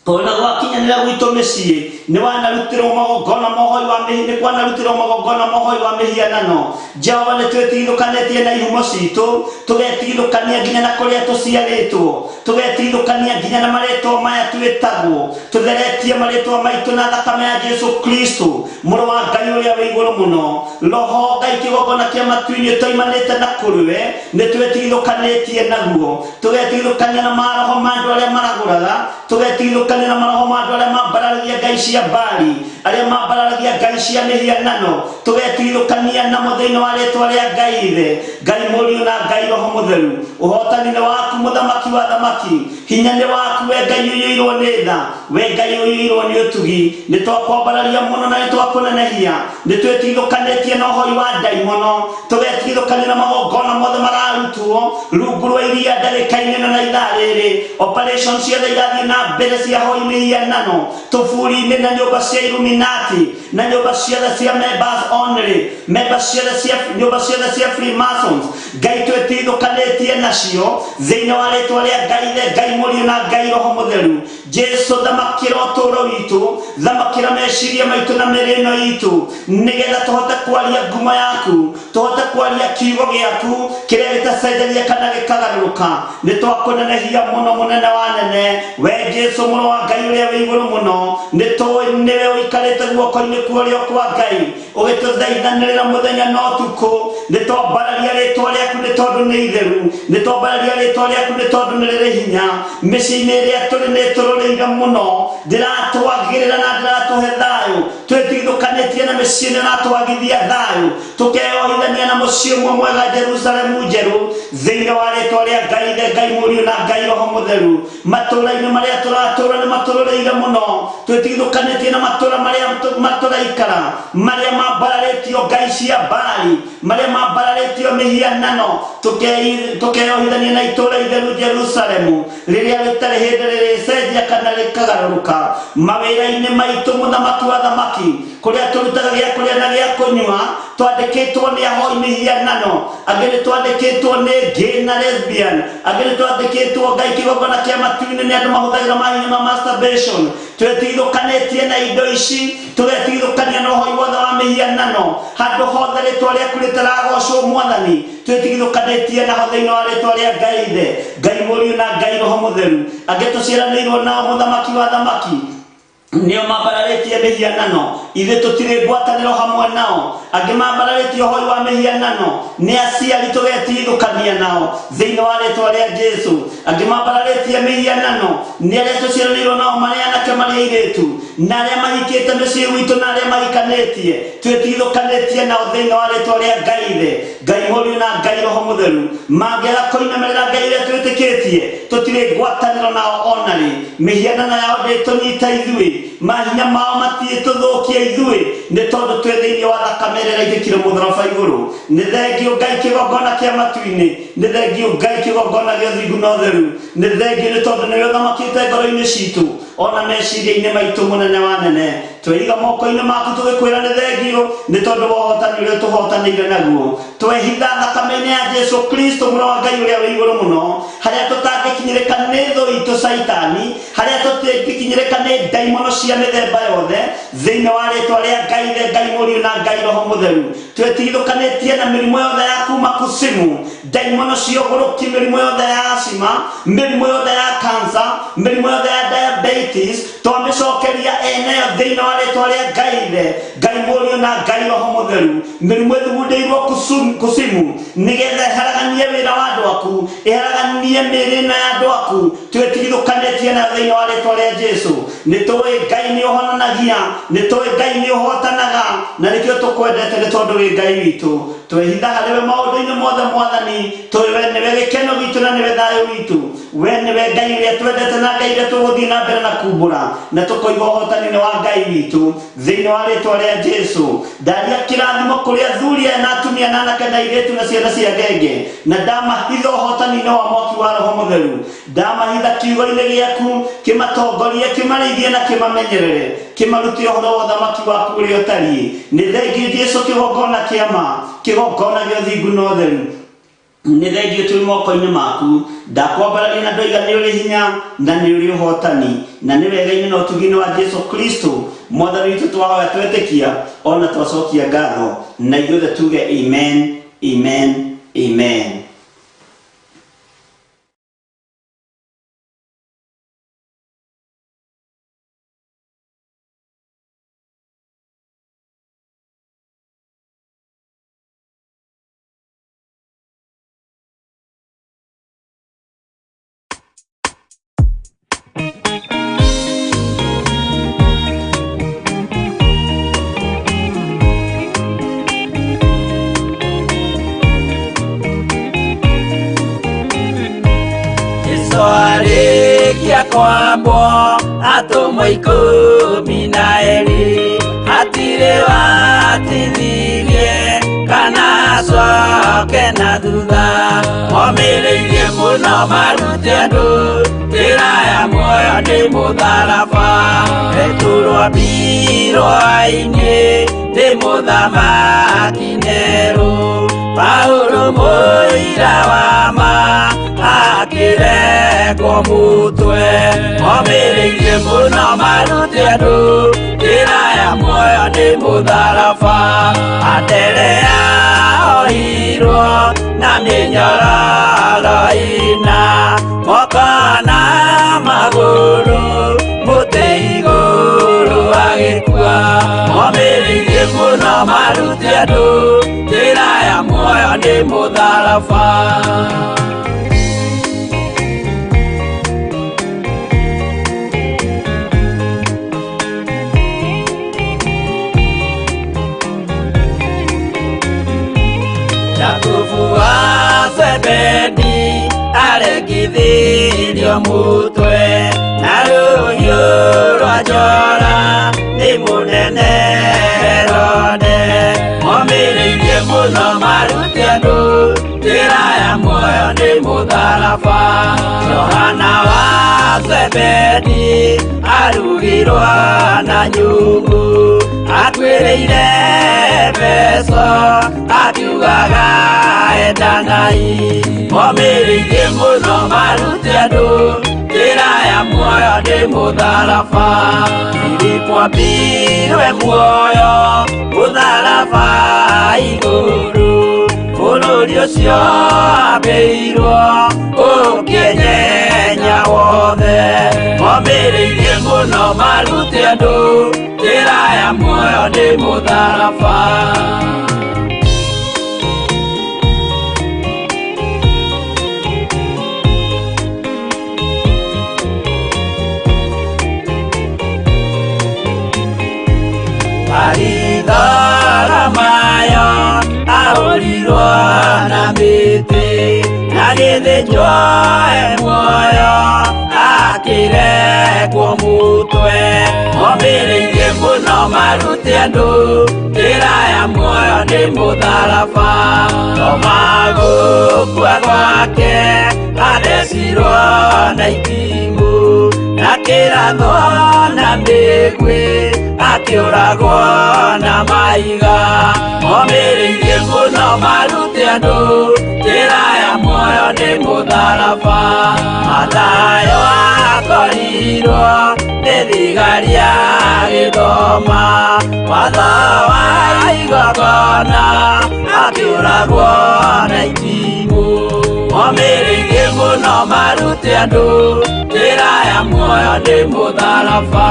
ona gwakinyanĩra gwitũ mĩciĩ nĩ wanarutirwo magongona mohoi wa mĩhi nĩ kwanarutirwo magongona mohoi wa mĩhianano. Jehova, nĩ twĩtigithũkanĩtie na ihumo citũ, tũgetigithũkania nginya na kũrĩa tũciarĩtwo, tũgetigithũkania nginya na marĩtwa maya twĩtagwo, tũtheretie marĩtwa maitũ na thakame ya Jesu Kristo mũrũ wa Ngai ũrĩa wĩ igũrũ mũno. Roho Ngai kĩgongona kĩa matu-inĩ toimanĩte na kũrĩ we, nĩ twĩtigithũkanĩtie naguo, tũgetigithũkania na maroho ma andũ arĩa maragũraga, tũgetigithũkania Tũgetigithũkania na maroho ma andũ arĩa mambararagia ngai cia Baali, arĩa mambararagia ngai cia mĩhianano. Tũgetigithũkania namo thĩinĩ wa rĩtwa rĩa Ngai Ithe, Ngai Mũriũ na Ngai Roho Mũtheru. Ũhotani nĩ waku, Mũthamaki wa athamaki. Hinya nĩ waku, we Ngai ũiyũirwo nĩ tha, we Ngai ũiyũirwo nĩ ũtugi. Nĩ twakwambararia mũno na nĩ twakũnenehia. Nĩ twĩtigithũkanĩtie na ũhoi wa ndaimono, tũgetigithũkania na magongona mothe mararutwo rungu rwa iria ndagĩka-inĩ ĩno na ithaa rĩrĩ. Operation ciothe irathiĩ na mbere cia hoi mĩhianano tũburi-inĩ na nyũmba cia Illuminati na nyũmba ciothe cia members only, members ciothe cia nyũmba ciothe cia Freemasons. Ngai twĩtigithũkanĩtie nacio thĩinĩ wa rĩtwa rĩa Ngai Ithe, Ngai Mũriũ na Ngai Roho Mũtheru. Jesu, thamakĩra ũtũũro witũ, thamakĩra meciria maitũ na mĩĩrĩ ĩno itũ, nĩgetha tũhote kwaria ngumo yaku, tũhote kwaria kiugo gĩaku kĩrĩa gĩtacenjagia kana gĩkagarũrũka. Nĩ twakũnenehia mũno, mũnene wa nene, we Jesu mũrũ wa Ngai ũrĩa wĩ igũrũ mũno. Nĩ tũĩ nĩwe ũikarĩte guoko-inĩ kwa ũrĩo kwa Ngai ũgĩtũthaithanĩrĩra mũthenya na ũtukũ. Nĩ twambararia rĩtwa rĩaku nĩ tondũ nĩ itheru, nĩ twambararia rĩtwa rĩaku nĩ tondũ nĩ rĩrĩ hinya. Mĩciĩ-inĩ ĩrĩa tũrĩ nĩ tũrũrĩire mũno, ndĩratwagĩrĩra na ndĩratũhe thayũ. Twĩtigithũkanĩtie na mĩciĩ ĩno ĩratwagithia thayũ, tũkeyohithania na mũciĩ ũmwe mwega, Jerusalemu njerũ, thĩinĩ wa rĩtwa rĩa Ngai Ithe, Ngai Mũriũ na Ngai Roho Mũtheru. Matũũra-inĩ marĩa tũratũũra nĩ matũrũrĩire mũno, twĩtigithũkanĩtie na matũũra marĩa tũraikara, marĩa mambararĩtio ngai cia Baali, marĩa mambararĩtio mĩhianano. Tũkeyohithania na itũũra itheru Jerusalemu, rĩrĩa rĩtarĩ hĩndĩ rĩrĩcenjia kana rĩkagarũrũka. Mawĩra-inĩ maitũ, mũthamaki wa thamaki, kũrĩa tũrutaga gĩa kũrĩa na gĩa kũnyua, twandĩkĩtwo nĩ ahoi mĩhianano, angĩ nĩ twandĩkĩtwo nĩ gay na lesbian, angĩ nĩ twandĩkĩtwo ngai kĩgongona kĩa matu-inĩ nĩ andũ mahũthagĩra mahinya ma masturbation. Twĩtigithũkanĩtie na indo ici, tũgetigithũkania na ũhoi wothe wa mĩhianano. Handũ hothe rĩtwa rĩaku rĩtaragocwo, Mwathani, twĩtigithũkanĩtie naho thĩinĩ wa rĩtwa rĩa Ngai Ithe, Ngai Mũriũ na Ngai Roho Mũtheru. Angĩ tũciaranĩirwo nao, mũthamaki wa thamaki, nĩo mambararĩtie mĩhianano, ithuĩ tũtirĩ ngwatanĩro hamwe nao. Angĩ mambararĩtie ũhoi wa mĩhianano nĩ aciari, tũgetigithũkania nao thĩinĩ wa rĩtwa rĩa Jesu. Angĩ mambararĩtie mĩhianano nĩ arĩa tũciaranĩirwo nao, marĩ anake marĩ airĩtu, na arĩa mahikĩte mĩciĩ gwitũ na arĩa mahikanĩtie, twĩtigithũkanĩtie nao thĩinĩ wa rĩtwa rĩa Ngai Ithe, Ngai Mũriũ na Ngai Roho Mũtheru. Mangĩaga kũinamĩrĩra Ngai ũrĩa twĩtĩkĩtie, tũtirĩ ngwatanĩro nao onarĩ. Mĩhianano yao ndĩtũnyita ithuĩ, mahinya mao matiĩtũthũkia ithuĩ, nĩ tondũ twĩ thĩinĩ wa thakame ĩrĩa ĩraitĩkire mũtharaba igũrũ. Nĩ thengio Ngai kĩgongona kĩa matu-inĩ, nĩ thengio Ngai kĩgongona gĩa ũthingu na ũtheru, nĩ thengio nĩ tondũ nĩwe ũthamakĩte ngoro-inĩ citũ ona meciria-inĩ maitũ. Mũnene wa nene, tweiga moko-inĩ maku tũgĩkwĩra nĩ thengio nĩ tondũ wa ũhotani ũrĩa tũhotanĩire naguo. Twehitha thakame-inĩ ya Jesu Kristo mũrũ wa Ngai ũrĩa wĩ igũrũ mũno, harĩa tũtangĩkinyĩrĩka nĩ thũ itũ Caitani, harĩa tũtingĩkinyĩrĩka nĩ ndaimono cia mĩthemba yothe, thĩinĩ wa rĩtwa rĩa Ngai Ithe, Ngai Mũriũ na Ngai Roho Mũtheru. Twĩtigithũkanĩtie na mĩrimũ yothe ya kuma kusimu, ndaimono cia ũgũrũki, mĩrimũ yothe ya asima, mĩrimũ yothe ya kansa, mĩrimũ yothe ya diabetes, twamĩcokeria eneyo thĩinĩ wa rĩtwa rĩa Ngai Ithe, Ngai Mũriũ na Ngai Roho Mũtheru. Mĩrimũ ĩthugundĩirwo kusimu nĩgetha ĩharaganie wĩra wa andũ aku, ĩharaganie mĩĩrĩ ĩno ya andũ aku, twĩtigithũkanĩtie nayo thĩinĩ wa rĩtwa rĩa Jesu. Nĩ tũĩ Ngai nĩ ũhonanagia, nĩ tũĩ Ngai nĩ ũhotanaga, na nĩkĩo tũkwendete nĩ tondũ wĩ Ngai witũ. Twehitha harĩ we maũndũ-inĩ mothe, Mwathani, tũĩ we nĩwe gĩkeno gitũ na nĩwe thayũ witũ. We nĩwe Ngai ũrĩa twendete na Ngai ũrĩa tũgũthiĩ na mbere na kumbũra na tũkoiga ũhotani nĩ wa Ngai witũ thĩinĩ wa rĩtwa rĩa Jesu. Ndaria kĩrathimo kũrĩ athuri aya na atumia na anake na airĩtu na ciana cia ngenge, na ndamahitha ũhotani-inĩ wa mwaki wa Roho Mũtheru. Ndamahitha kiugo-inĩ gĩaku, kĩmatongorie, kĩmarĩithie na kĩmamenyerere, kĩmarute ũhoro wa ũthamaki waku ũrĩa ũtariĩ. Nĩ thengio Jesu, kĩgongona kĩa ma, kĩgongona gĩa ũthingu na ũtheru. Nĩ thengio twĩ moko-inĩ maku. Ndakwambararia na ndoiga nĩ ũrĩ hinya na nĩ ũrĩ ũhotani, na nĩ wega-inĩ na ũtugi-inĩ wa Jesu Kristo Mwathani witũ twahoya, twetĩkia ona twacokia ngatho, na ithuothe tuge amen, amen, amen. Kwambwo atũmwo 12 hatirĩ watithirie kana acoke na thutha momĩrĩirie mũno marute andũ njĩra ya muoyo nĩ mũtharaba Petero ambirwo-inĩ nĩ mũthamaki Nero Paulo mũira wa ma akĩrekwo mũtwe momĩrĩirie mũno marute andũ njĩra ya muoyo nĩ mũtharaba Anderea ohirwo na mĩnyororo ĩna moko na magũrũ mũtĩ igũrũ agĩkua momĩrĩirie mũno marute andũ njĩra ya muoyo nĩ mũtharaba. Jakubu wa Zebedi arekithirio mutwe na rũhiũ rwa njora nĩ mũnene Herode momĩrĩirie mũno marute andũ njĩra ya muoyo nĩ mũtharaba Johana wa Zebedi arugirwo na nyungu akuĩrĩire Efeso akiugaga endanai momĩrĩirie mũno marute andũ njĩra ya muoyo nĩ mũtharaba Filipo ambirwe muoyo mũtharaba igũrũ bũrũri ũcio ambĩirwo ũkĩenyenya wothe momĩrĩirie mũno marute andũ njĩra ya muoyo nĩ mũtharaba. Baritholomayo ahũrirwo na mĩtĩ na gĩthĩnjwo e muoyo akĩrekwo mũtwe momĩrĩirie mũno marute andũ njĩra ya muoyo nĩ mũtharaba Toma gũkua gwake athecirwo na itimũ na kĩrathwo na mĩguĩ akĩũragwo na mahiga momĩrĩirie mũno marute andũ njĩra ya muoyo nĩ mũtharaba Mathayo akorirwo nĩ thigari agĩthoma watho wa igongona akĩũragwo na itimũ momĩrĩirie mũno marute andũ njĩra ya muoyo nĩ mũtharaba.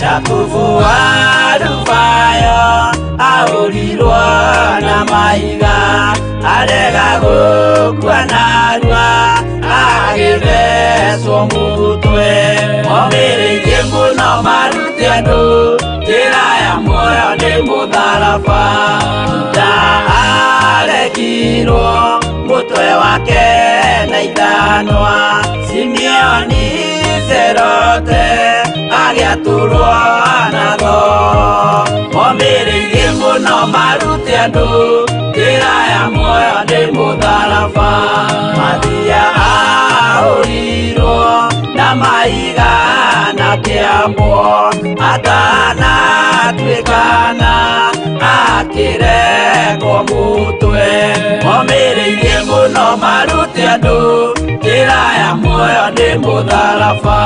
Jakubu wa Alufayo ahũrirwo na mahiga arega gũkua narua agĩthecwo mũtwe momĩrĩirie mũno marute andũ njĩra ya muoyo nĩ mũtharaba Juda arekirwo mũtwe wake na ithanwa Simeoni Zerote agĩatũrwo na thoo momĩrĩirie mũno marute andũ njĩra ya muoyo nĩ mũtharaba Mathia ahũrirwo na mahiga na kĩambwo atanatuĩkana akĩrekwo mũtwe momĩrĩirie mũno marute andũ njĩra ya muoyo nĩ mũtharaba.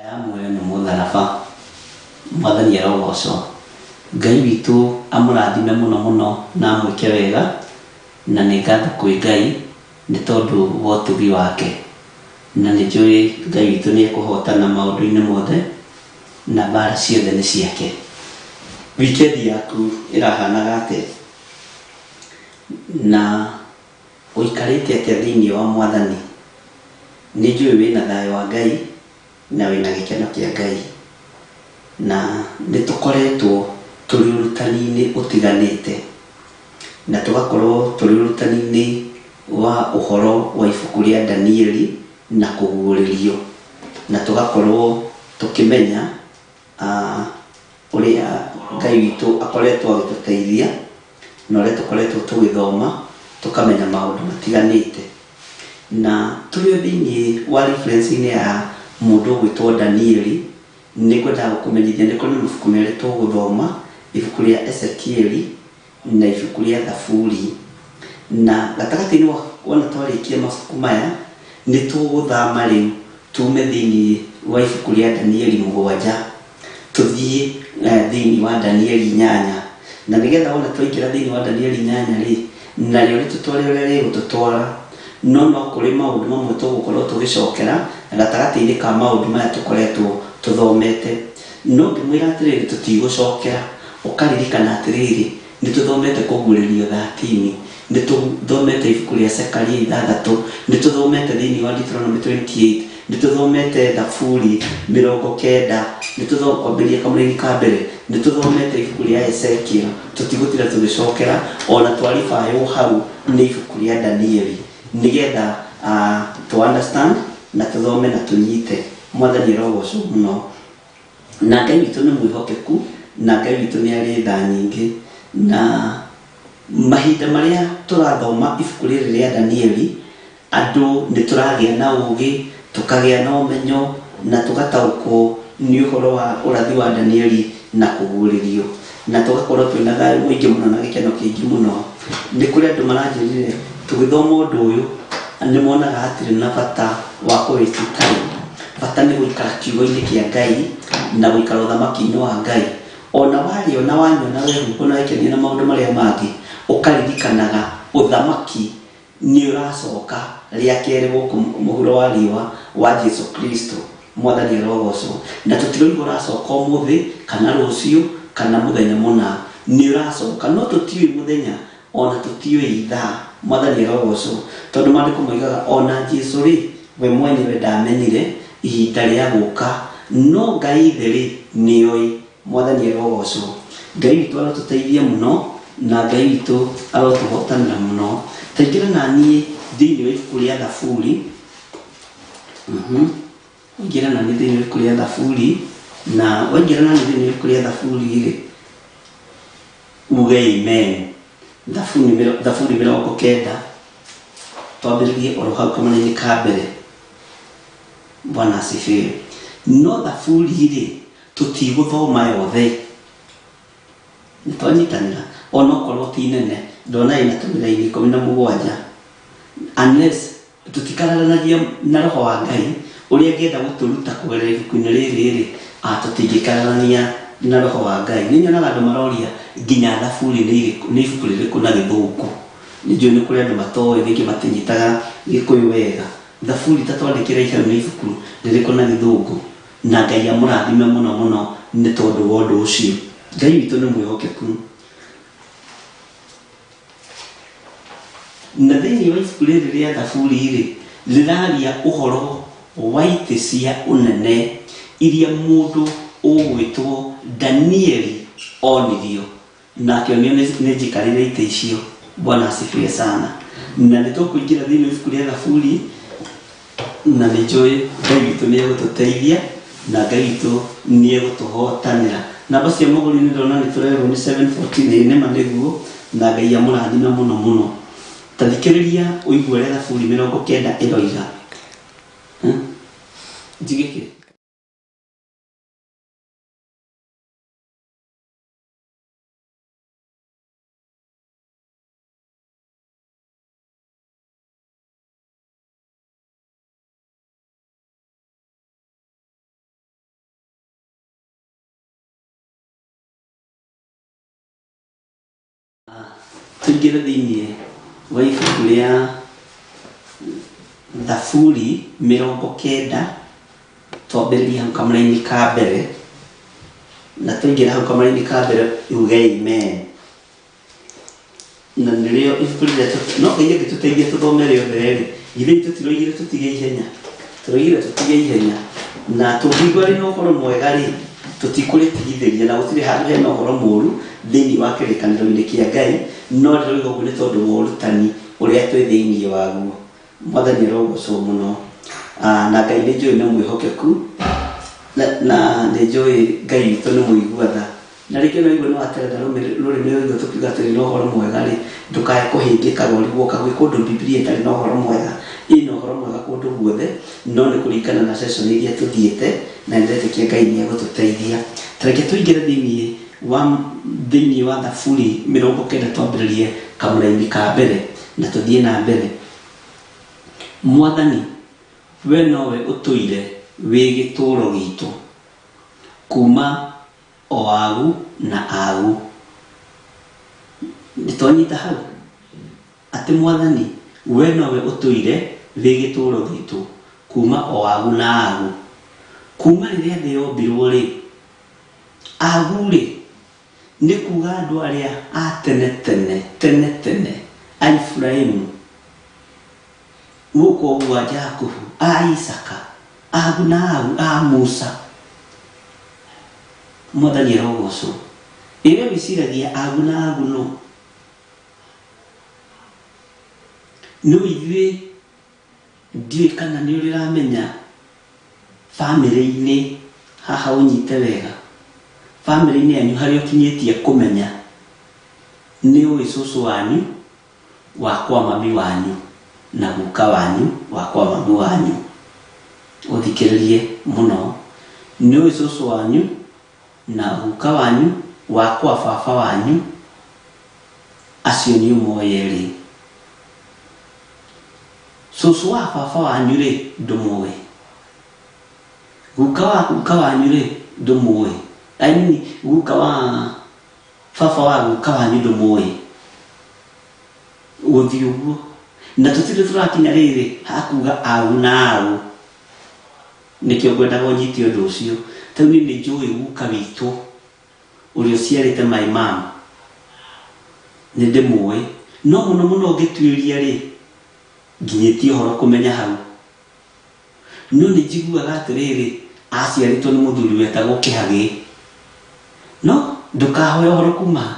Ya muoyo nĩ mũtharaba Mwathani arogocwo Ngai witũ amũrathime mũno mũno na amwĩke wega. Na nĩ ngatho kwĩ Ngai nĩ tondũ wa ũtugi wake. Na nĩ njũĩ Ngai witũ nĩ ekũhotana maũndũ-inĩ mothe na mbara ciothe nĩ ciake. Wikendi yaku ĩrahanaga atĩa? Na ũikarĩte atĩa thĩinĩ wa Mwathani? Nĩ njũĩ wĩna thayũ wa Ngai na wĩna gĩkeno kĩa Ngai. Na nĩ tũkoretwo tũrĩ ũrutani-inĩ ũtiganĩte, na tũgakorwo tũrĩ ũrutani-inĩ wa ũhoro wa ibuku rĩa Danieli na kũguũrĩrio, na tũgakorwo tũkĩmenya ũrĩa Ngai witũ akoretwo agĩtũteithia na ũrĩa tũkoretwo tũgĩthoma tũkamenya maũndũ matiganĩte. Na tũrĩ o thĩinĩ wa reference-inĩ ya mũndũ ũgwĩtwo Danieli, nĩ ngwendaga gũkũmenyithia nĩ kũrĩ na mabuku merĩ tũgũthoma, ibuku rĩa Ezekieli na ibuku rĩa Thaburi. Na gatagatĩ-inĩ wona twarĩkia mabuku maya, nĩ tũgũthama rĩu tume thĩinĩ wa ibuku rĩa Danieli 7 tũthiĩ thĩinĩ wa Danieli 8. Na nĩgetha wona twaingĩra thĩinĩ wa Danieli 8 rĩ, narĩo rĩtũtware ũrĩa rĩgũtũtwara, no no kũrĩ maũndũ mamwe tũgũkorwo tũgĩcokera gatagatĩ-inĩ ka maũndũ maya tũkoretwo tũthomete. No ngĩmwĩra atĩrĩrĩ, tũtigũcokera, ũkaririkana atĩrĩrĩ, nĩ tũthomete kũguũrĩrio 13, nĩ tũthomete ibuku rĩa Zekaria 6, nĩ tũthomete thĩinĩ wa Deuteronomy 28, nĩ tũthomete Thaburi 90, nĩ kwambĩrĩria kamũraini ka mbere, nĩ tũthomete ibuku rĩa Ezekiel, tũtigũtinda tũgĩcokera, ona twaribaywo hau nĩ ibuku rĩa Danieli, nĩgetha to understand na tũthome na tũnyite. Mwathani arogocwo mũno. Na Ngai witũ nĩ mwĩhokeku, na Ngai witũ nĩ arĩ tha nyingĩ. Na mahinda marĩa tũrathoma ibuku rĩrĩ rĩa Danieli, andũ nĩ tũragĩa na ũgĩ, tũkagĩa na ũmenyo, na tũgataũkwo nĩ ũhoro wa ũrathi wa Danieli na kũguũrĩrio, na tũgakorwo twĩna thayũ mũingĩ mũno na gĩkeno kĩingĩ mũno. Nĩ kũrĩ andũ maranjĩrire tũgĩthoma ũndũ ũyũ nĩ monaga hatirĩ na bata wa kũ waste time, bata nĩ gũikara kiugo-inĩ kĩa Ngai na gũikara ũthamaki-inĩ wa Ngai. Ona warĩa ona wanyua na wehumba na wekenia na maũndũ marĩa mangĩ, ũkaririkanaga ũthamaki nĩ ũracoka rĩa kerĩ gũkũ mũhuro wa riũa wa Jesu Kristo. Mwathani arogocwo. Na tũtiroiga ũracoka ũmũthĩ kana rũciũ kana mũthenya mũna, nĩ ũracoka, no tũtiũĩ mũthenya ona tũtiũĩ ithaa. Mwathani arogocwo, tondũ maandĩko moigaga ona Jesu rĩ, we mwenyewe ndamenyire ihinda rĩa gũka, no Ngai ithe rĩ, nĩoĩ. Mwathani arogocwo. Ngai witũ arotũteithia mũno, na Ngai witũ arotũhotanĩra mũno. Taingĩra na niĩ thĩinĩ wa ibuku rĩa Thaburi. Waingĩra na niĩ thĩinĩ wa ibuku rĩa Thaburi, na waingĩra na niĩ thĩinĩ wa ibuku rĩa Thaburi rĩ, uge amen. Thaburi 90, twambĩrĩrie oro hau kamũraini ka mbere. Bwana asifiwe. No Thaburi rĩ, tũtigũthoma yothe. Nĩ twanyitanĩra, onokorwo ti nene, ndona ĩna tũmĩraini 17. Unless tũtikararanagia na roho wa Ngai ũrĩa angĩenda gũtũruta kũgerera ibuku-inĩ rĩrĩ rĩ, tũtingĩkararania na roho wa Ngai. Nĩ nyonaga andũ maroria nginya Thaburi nĩ ibuku rĩrĩkũ na gĩthũngũ. Nĩ njũĩ nĩ kũrĩ andũ matoĩ, rĩngĩ matinyitaga gĩkũyũ wega. Thaburi ta twandĩkĩre hau nĩ ibuku rĩrĩkũ na gĩthũngũ. Na Ngai amũrathime mũno mũno nĩ tondũ wa ũndũ ũcio. Ngai witũ nĩ mwĩhokeku. Na thĩinĩ wa ibuku rĩrĩ rĩa Thaburi rĩ, rĩraria ũhoro wa itĩ cia ũnene iria mũndũ ũgwĩtwo Danieli onirio, na akĩonio nĩ njikarĩre itĩ icio. Bwana asifiwe sana. Na nĩ tũkũingĩra thĩinĩ wa ibuku rĩa Thaburi, na nĩ njũĩ Ngai witũ nĩ egũtũteithia na Ngai witũ nĩ egũtũhotanĩra. Namba cia mũgũri nĩ ndĩrona nĩ tũrerwo nĩ 714, ĩĩ nĩma nĩguo, na Ngai amũrathime mũno mũno. Ta thikĩrĩria ũigue ũrĩa Thaburi 90 ĩroiga. Njige kĩ? Tũingĩre thĩinĩ wa ibuku rĩa Thaburi 90, twambĩrĩrie hau kamũraini ka mbere, na twaingĩra hau kamũraini ka mbere uge amen. Na nĩrĩo ibuku rĩrĩa no Ngai angĩtũteithia tũthome rĩothe rĩ, githĩ tũtiroigire tũtige ihenya? Tũroigire tũtige ihenya, na tũngĩigua rĩna ũhoro mwega rĩ, tũtikũrĩtigithĩria, na gũtirĩ handũ hena ũhoro mũru thĩinĩ wa kĩrĩkanĩro-inĩ kĩa Ngai, no ndĩroiga ũguo nĩ tondũ wa ũrutani ũrĩa twĩ thĩinĩ waguo. Mwathani arogocwo mũno. Na Ngai nĩ njũĩ nĩ mwĩhokeku, na nĩ njũĩ Ngai witũ nĩ mũigua tha. Na rĩngĩ no ũigue nĩ waterera rũrĩmĩ ũigue tũkiuga atĩrĩ na ũhoro mwega rĩ, ndũkae kũhĩngĩkaga ũrigwo ka gwĩ kũndũ Bibilia ĩtarĩ na ũhoro mwega. Ĩna ũhoro mwega kũndũ guothe, no nĩ kũringana na session iria tũthiĩte, na nĩ ndĩretĩkia Ngai nĩ egũtũteithia. Ta reke tũingĩre thĩinĩ wa thĩinĩ wa Thaburi 90 twambĩrĩrie kamũraini ka mbere na tũthiĩ na mbere. Mwathani, we nowe ũtũire wĩ gĩtũũro gitũ, kuma o agu na agu. Nĩtwanyita hau? Atĩ Mwathani, we nowe ũtũire wĩ gĩtũũro gitũ, kuma o agu na agu. Kuma rĩrĩa thĩ yombirwo-rĩ, agu-rĩ, nĩ kuga andũ arĩa a tene tene, tene tene, a Iburahimu, gũka ũguo a Jakubu, a Isaka, agu na agu, a Musa. Mwathani arogocwo. Ĩ we wĩciragia agu na agu nũ? No ithuĩ ndiũĩ kana nĩ ũrĩ ũramenya bamĩrĩ-inĩ haha ũnyite wega, bamĩrĩ-inĩ yanyu harĩa ũkinyĩtie kũmenya nĩ ũĩ cũcũ wanyu wa kwa mami wanyu na guka wanyu wa kwa mami wanyu. Ũthikĩrĩrie mũno. Nĩ ũĩ cũcũ wanyu na guka wanyu wa kwa baba wanyu, acio nĩ ũmoĩ erĩ. Cũcũ wa baba wanyu rĩ, ndũmũĩ. Guka wa guka wanyu rĩ, ndũmũĩ. I mean, guka wa baba wa guka wanyu ndũmũĩ. Gũthiĩ ũguo. Na tũtirĩ tũrakinya rĩrĩ hakuga au na au. Nĩkĩo ngwendaga ũnyite ũndũ ũcio. Ta rĩu niĩ nĩ njũĩ guka witũ ũrĩa ũciarĩte my mom. Nĩ ndĩmũĩ. No mũno mũno ngĩtuĩria rĩ, nginyĩtie ũhoro kũmenya hau. No nĩ njiguaga atĩrĩrĩ, aciarĩtwo nĩ mũthuri wetagwo Kĩhagĩ. No ndũkahoe ũhoro kuma ha,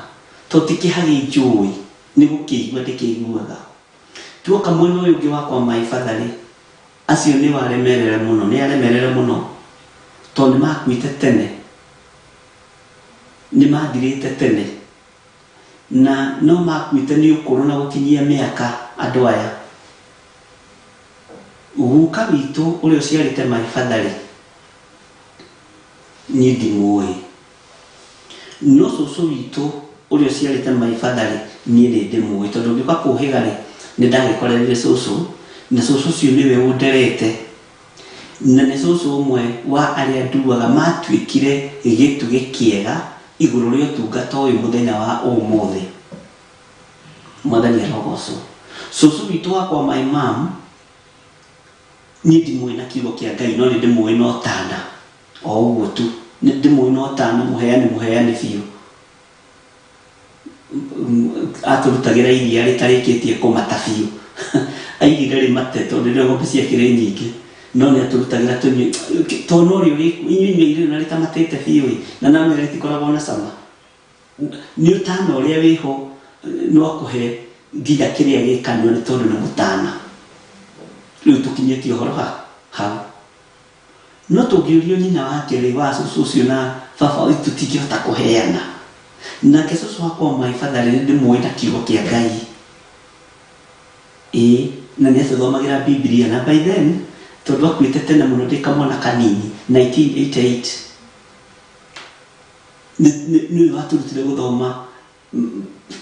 tondũ ti Kĩhagĩ njũĩ, nĩ gũkĩigua ndĩkĩiguaga. Tuoka mwena ũyũ ũngĩ wa kwa my father rĩ, acio nĩo aremerere mũno, nĩ aremerere mũno, tondũ nĩ makuĩte tene, nĩ mathirĩte tene, na no makuĩte nĩ ũkũrũ na gũkinyia mĩaka andũ aya. Guka witũ ũrĩa ũciarĩte my father rĩ, niĩ ndimũĩ. No cũcũ witũ ũrĩa ũciarĩte my father rĩ, niĩ nĩ ndĩmũĩ. Tondũ ngĩũka kũhĩga rĩ, nĩ ndagĩkorereire cũcũ, na cũcũ ũcio nĩwe ũnderete. Na nĩ cũcũ ũmwe wa arĩa nduaga matuĩkire gĩtugĩ kĩega igũrũ rĩa ũtungata ũyũ mũthenya wa ũmũthĩ. Mwathani arogocwo. Cũcũ witũ wa kwa my mom, niĩ ndimũĩ na kiugo kĩa Ngai, no nĩ ndĩmũĩ na ũtana. O ũguo tu. Nĩ ndĩmũĩ na ũtana, mũheani mũheani biũ. Atũrutagĩra iria rĩtarĩkĩtie kũmata biũ. Aigire rĩmate tondũ rĩrĩa ng'ombe ciakĩrĩ nyingĩ. No nĩ atũrutagĩra tũnyue. Tondũ no rĩo rĩkuo. Inyuĩ inyuai rĩu na rĩtamatĩte biũ ĩ, na no rĩtikoragwo na cama. Nĩ ũtana ũrĩa wĩho no akũhe nginya kĩrĩa gĩ kanua nĩ tondũ nĩ mũtana. Rĩu tũkinyĩtie ũhoro ha? Hau. No tũngĩũrio nyina wake rĩ, wa cũcũ ũcio na baba tũtingĩhota kũheana. Nake cũcũ wakwa my father rĩ, nĩndĩmũĩ na kiugo kĩa Ngai. Ĩĩ, na nĩ atũthomagĩra Bibilia na by then tondũ akuĩte tene mũno ndĩ kamwana kanini, 1988. Nĩwe watũrutire gũthoma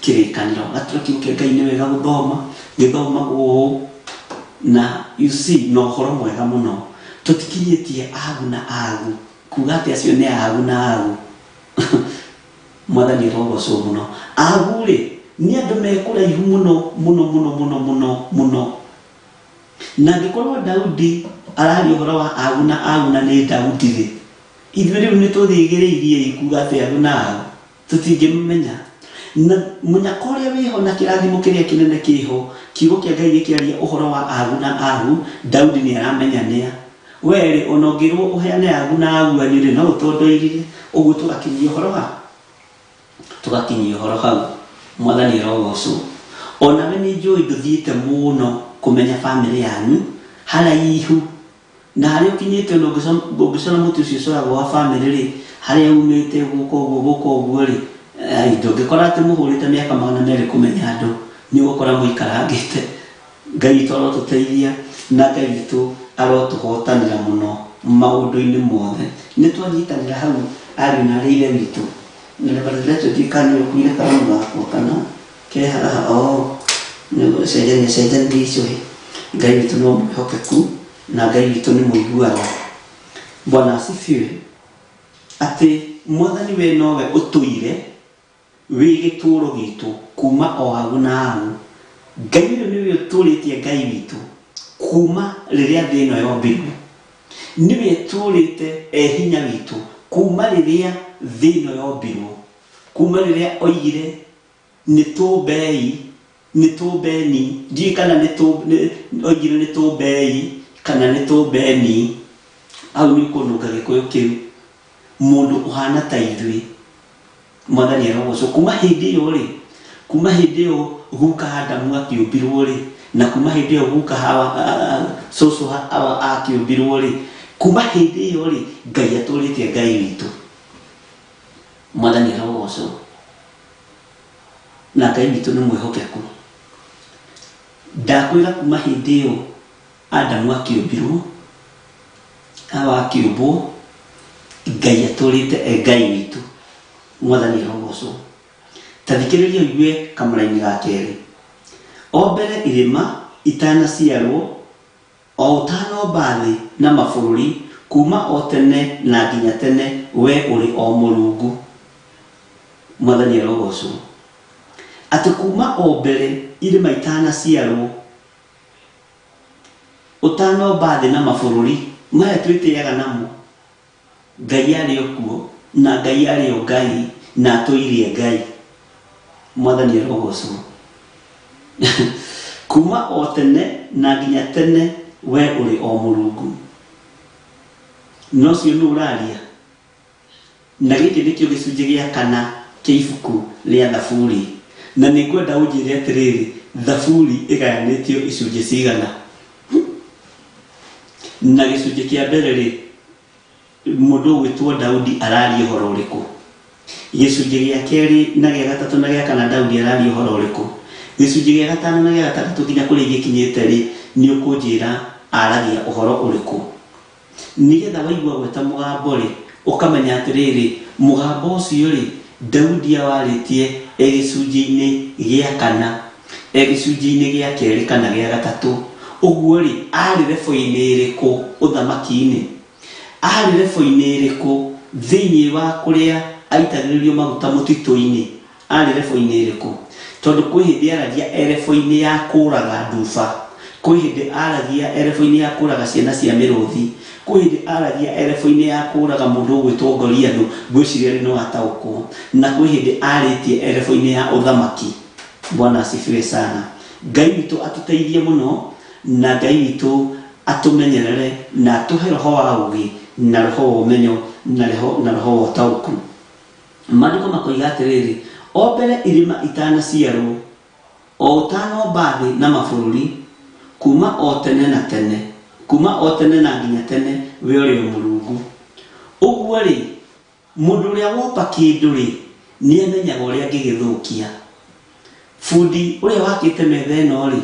kĩrĩkanĩro, agatwĩra kiugo kĩa Ngai nĩ wega gũthoma, gĩthomagwo ũũ, na you see, na ũhoro mwega mũno. Tũtikinyĩtie agu na agu, kuga atĩ acio nĩ agu na agu. Mwathani arogocwo mũno. Agu rĩ, Nĩ andũ me kũraihu mũno mũno mũno mũno mũno mũno. Na angĩkorwo Daudi araria ũhoro wa agu na agu na nĩ Daudi rĩ, ithuĩ rĩu nĩ tũthĩgĩrĩirie kuga atĩ agu na agu tũtingĩmenya. Na mũnyaka ũrĩa wĩho na kĩrathimo kĩrĩa kĩnene kĩho, kiugo kĩa Ngai gĩkĩaria ũhoro wa agu na agu, Daudi nĩ aramenya nĩa. We rĩ, ona ũngĩrwo ũheane agu na agu anyu rĩ, no ũtondoirire. Ũguo tũgakinyia ũhoro ha? Tũgakinyia ũhoro hau. Mwathani arogocwo. Onawe nĩ njũĩ ndũthiĩte mũno kũmenya bamĩrĩ yanyu haraihu, na harĩa ũkinyĩte ona ũngĩcora mũtĩ ũcio ũcoragwo wa bamĩrĩ rĩ, harĩa umĩte gũka ũguo gũka ũguo rĩ, ndũngĩkora atĩ mũhũrĩte mĩaka 200 kũmenya andũ, nĩ ũgũkora mũikarangĩte. Ngai witũ arotũteithia na Ngai witũ arotũhotanĩra mũno maũndũ-inĩ mothe. Nĩ twanyitanĩra hau ariũ na arĩ ithe witũ. Na nevertheless ndiũĩ kana nĩ ũkuire karamu gakwa kana ke haha oo nĩ gũcenjania cenjanirie icũhĩ. Ngai witũ no mwĩhokeku na Ngai witũ nĩ mũiguano. Bwana asifiwe. Atĩ Mwathani we nowe ũtũire wĩ gĩtũũro gitũ kuma o hau na hau. Ngai ũyũ nĩwe ũtũũrĩtie Ngai witũ kuma rĩrĩa thĩ ĩno yombirwo. Nĩwe ũtũũrĩte e hinya witũ kuma rĩrĩa thĩ ĩno yombirwo, kuma rĩrĩa oigire nĩ tũmbei, nĩ tũmbeni, ndiũĩ kana nĩ oigire nĩ tũmbei kana nĩ tũmbeni, hau nĩ ũkũnũnga gĩkũyũ kĩu, mũndũ ũhana ta ithuĩ. Mwathani arogocwo. Kuma hĩndĩ ĩyo rĩ, kuma hĩndĩ ĩyo guka Adamu akĩũmbirwo rĩ, na kuma hĩndĩ ĩyo guka Hawa, cũcũ Hawa akĩũmbirwo rĩ, kuma hĩndĩ ĩyo rĩ, Ngai atũrĩte Ngai witũ. Mwathani arogocwo. Na Ngai witũ nĩ mwĩhokeku. Ndakwĩra kuma hĩndĩ ĩyo Adamu akĩũmbirwo, Hawa akĩũmbwo, Ngai atũrĩte e Ngai witũ. Mwathani arogocwo. Ta thikĩrĩria ũigue kamũraini ga kerĩ. O mbere irĩma itanaciarwo, o ũtanomba thĩ na mabũrũri, kuma o tene na nginya tene, we ũrĩ o Mũrungu. Mwathani arogocwo. Atĩ kuma o mbere irĩma itanaciarwo, Ũtanomba thĩ na mabũrũri maya twĩtĩaga namo, Ngai arĩ o kuo, na Ngai arĩ o Ngai, na atũirie Ngai. Mwathani arogocwo. Kuma o tene na nginya tene we ũrĩ o Mũrungu. Na ũcio nũ ũraria? Na gĩkĩ nĩkĩo gĩcunjĩ gĩa kana kĩa ibuku rĩa Thaburi. Na nĩ ngwenda ũnjĩre atĩrĩrĩ, Thaburi ĩgayanĩtio icunjĩ cigana? Na gĩcunjĩ kĩa mbere-rĩ, mũndũ ũgwĩtwo Daudi araria ũhoro ũrĩkũ? Gĩcunjĩ gĩa kerĩ na gĩa gatatũ na gĩa kana Daudi araria ũhoro ũrĩkũ? Gĩcunjĩ gĩa gatano na gĩa gatandatũ nginya kũrĩa igĩkinyĩte-rĩ, nĩ ũkũnjĩra aragia ũhoro ũrĩkũ? Nĩgetha waigua gweta mũgambo-rĩ, ũkamenya atĩrĩrĩ, mũgambo ũcio-rĩ, Daudi awarĩtie e gĩcunjĩ-inĩ gĩa kana, e gĩcunjĩ-inĩ gĩa kerĩ kana gĩa gatatũ. Ũguo-rĩ, aarĩ rebo-inĩ ĩrĩkũ ũthamaki-inĩ? Aarĩ rebo-inĩ ĩrĩkũ thĩinĩ wa kũrĩa aitagĩrĩrio maguta mũtitũ-inĩ? Aarĩ rebo-inĩ ĩrĩkũ? Tondũ kwĩ hĩndĩ aragia e rebo-inĩ ya kũraga nduba, kwĩ hĩndĩ aragia e rebo-inĩ ya kũraga ciana cia mĩrũthi, kwĩ hĩndĩ aragia e rebo-inĩ ya kũraga mũndũ ũgwĩtwo Goliathũ, ngwĩciria rĩu nĩwataũkwo, na kwĩ hĩndĩ arĩtie e rebo-inĩ ya ũthamaki. Bwana asifiwe sana. Ngai witũ atũteithie mũno, na Ngai witũ atũmenyerere na atũhe roho wa ũgĩ, na roho wa ũmenyo, na roho, na roho wa ũtaũku. Maandĩko makoiga atĩrĩrĩ, O mbere irĩma itanaciarwo, o ũtanomba thĩ na mabũrũri, kuuma o tene na tene, kuuma o tene na nginya tene, we ũrĩ o Mũrungu. Ũguo-rĩ, mũndũ ũrĩa womba kĩndũ-rĩ, nĩamenyaga ũrĩa angĩgĩthũkia. Bundi ũrĩa wakĩte metha ĩno-rĩ,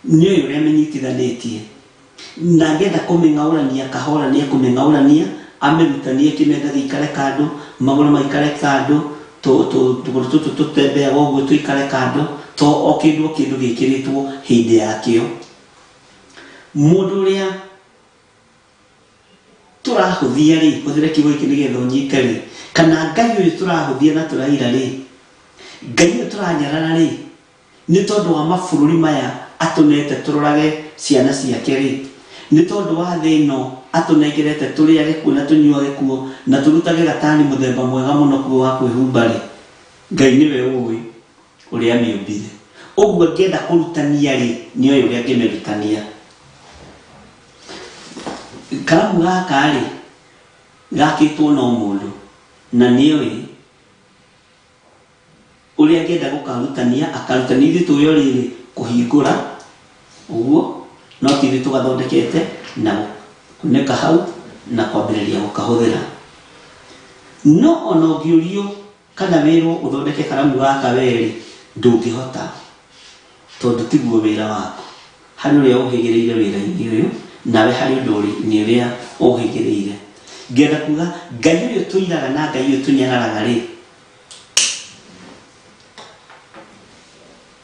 nĩoĩ ũrĩa amĩnyitithanĩtie na angĩenda kũmĩng'aũrania kahora nĩ ekũmĩng'aũrania amĩrutanie kĩmetha gĩikare kando magũrũ maikare kando tũgũrũ tũtũ tũtembeaga ũguo tũikare kando to o kĩndũ o kĩndũ gĩkĩrĩtwo hĩndĩ yakĩo. Mũndũ ũrĩa tũrahũthia rĩ, hũthĩra kiugo gĩkĩ nĩgetha ũnyite rĩ, kana Ngai ũyũ tũrahũthia na tũraira rĩ, Ngai ũyũ tũranyarara rĩ, nĩ tondũ wa mabũrũri maya atũnete tũrorage ciana ciake rĩ, nĩ tondũ wa thĩ ĩno atũnengerete tũrĩage kuo na tũnyuage kuo na tũrutage gatani mũthemba mwega mũno kuo wa kwĩhumba rĩ, Ngai nĩwe ũĩ ũrĩa amĩũmbire. Ũguo angĩenda kũrutania rĩ, nĩoĩ ũrĩa angĩmĩrutania. Karamu gaka rĩ, gakĩtwo no mũndũ na nĩoĩ ũrĩa angĩenda gũkarutania akarutania. Ithuĩ tũĩ o rĩrĩ kũhingũra ũguo, no ti ithuĩ tũgathondekete na gũkunĩka hau na kwambĩrĩria gũkahũthĩra. No ona ũngĩũrio kana wĩrwo ũthondeke karamu gaka we-rĩ, ndũngĩhota tondũ tiguo wĩra waku. Harĩ ũrĩa ũhĩgĩrĩire wĩra-inĩ ũyũ, nawe harĩ ũndũ-inĩ ũrĩa ũhĩgĩrĩire. Ngenda kuga Ngai ũyũ tũiraga na Ngai ũyũ tũnyararaga-rĩ,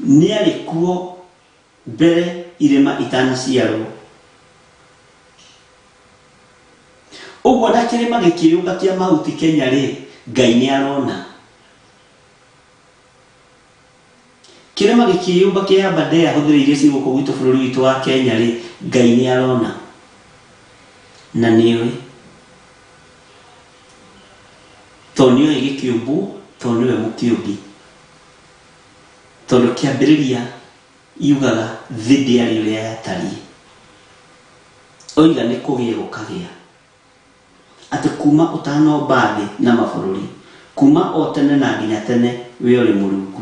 nĩarĩ kuo mbere irĩma itanaciarwo. Ũguo na kĩrĩma gĩkĩyũmba kĩa mahuti Kenya-rĩ, Ngai nĩarona. Kĩrĩma gĩkĩyũmba kĩa Aberdare hũthĩra iria ciĩ gũkũ gwitũ bũrũri witũ wa Kenya rĩ, Ngai nĩ arona na nĩoĩ. Tondũ nĩoĩ gĩkĩũmbwo, tondũ nĩwe mũkĩũmbi. Tondũ kĩambĩrĩria yugaga thĩ ndĩarĩ ũrĩa yatariĩ. Oiga nĩ kũgĩe gũkagĩa. Atĩ kuuma ũtanomba thĩ na mabũrũri, kuuma o tene na nginya tene wee ũrĩ Mũrungu.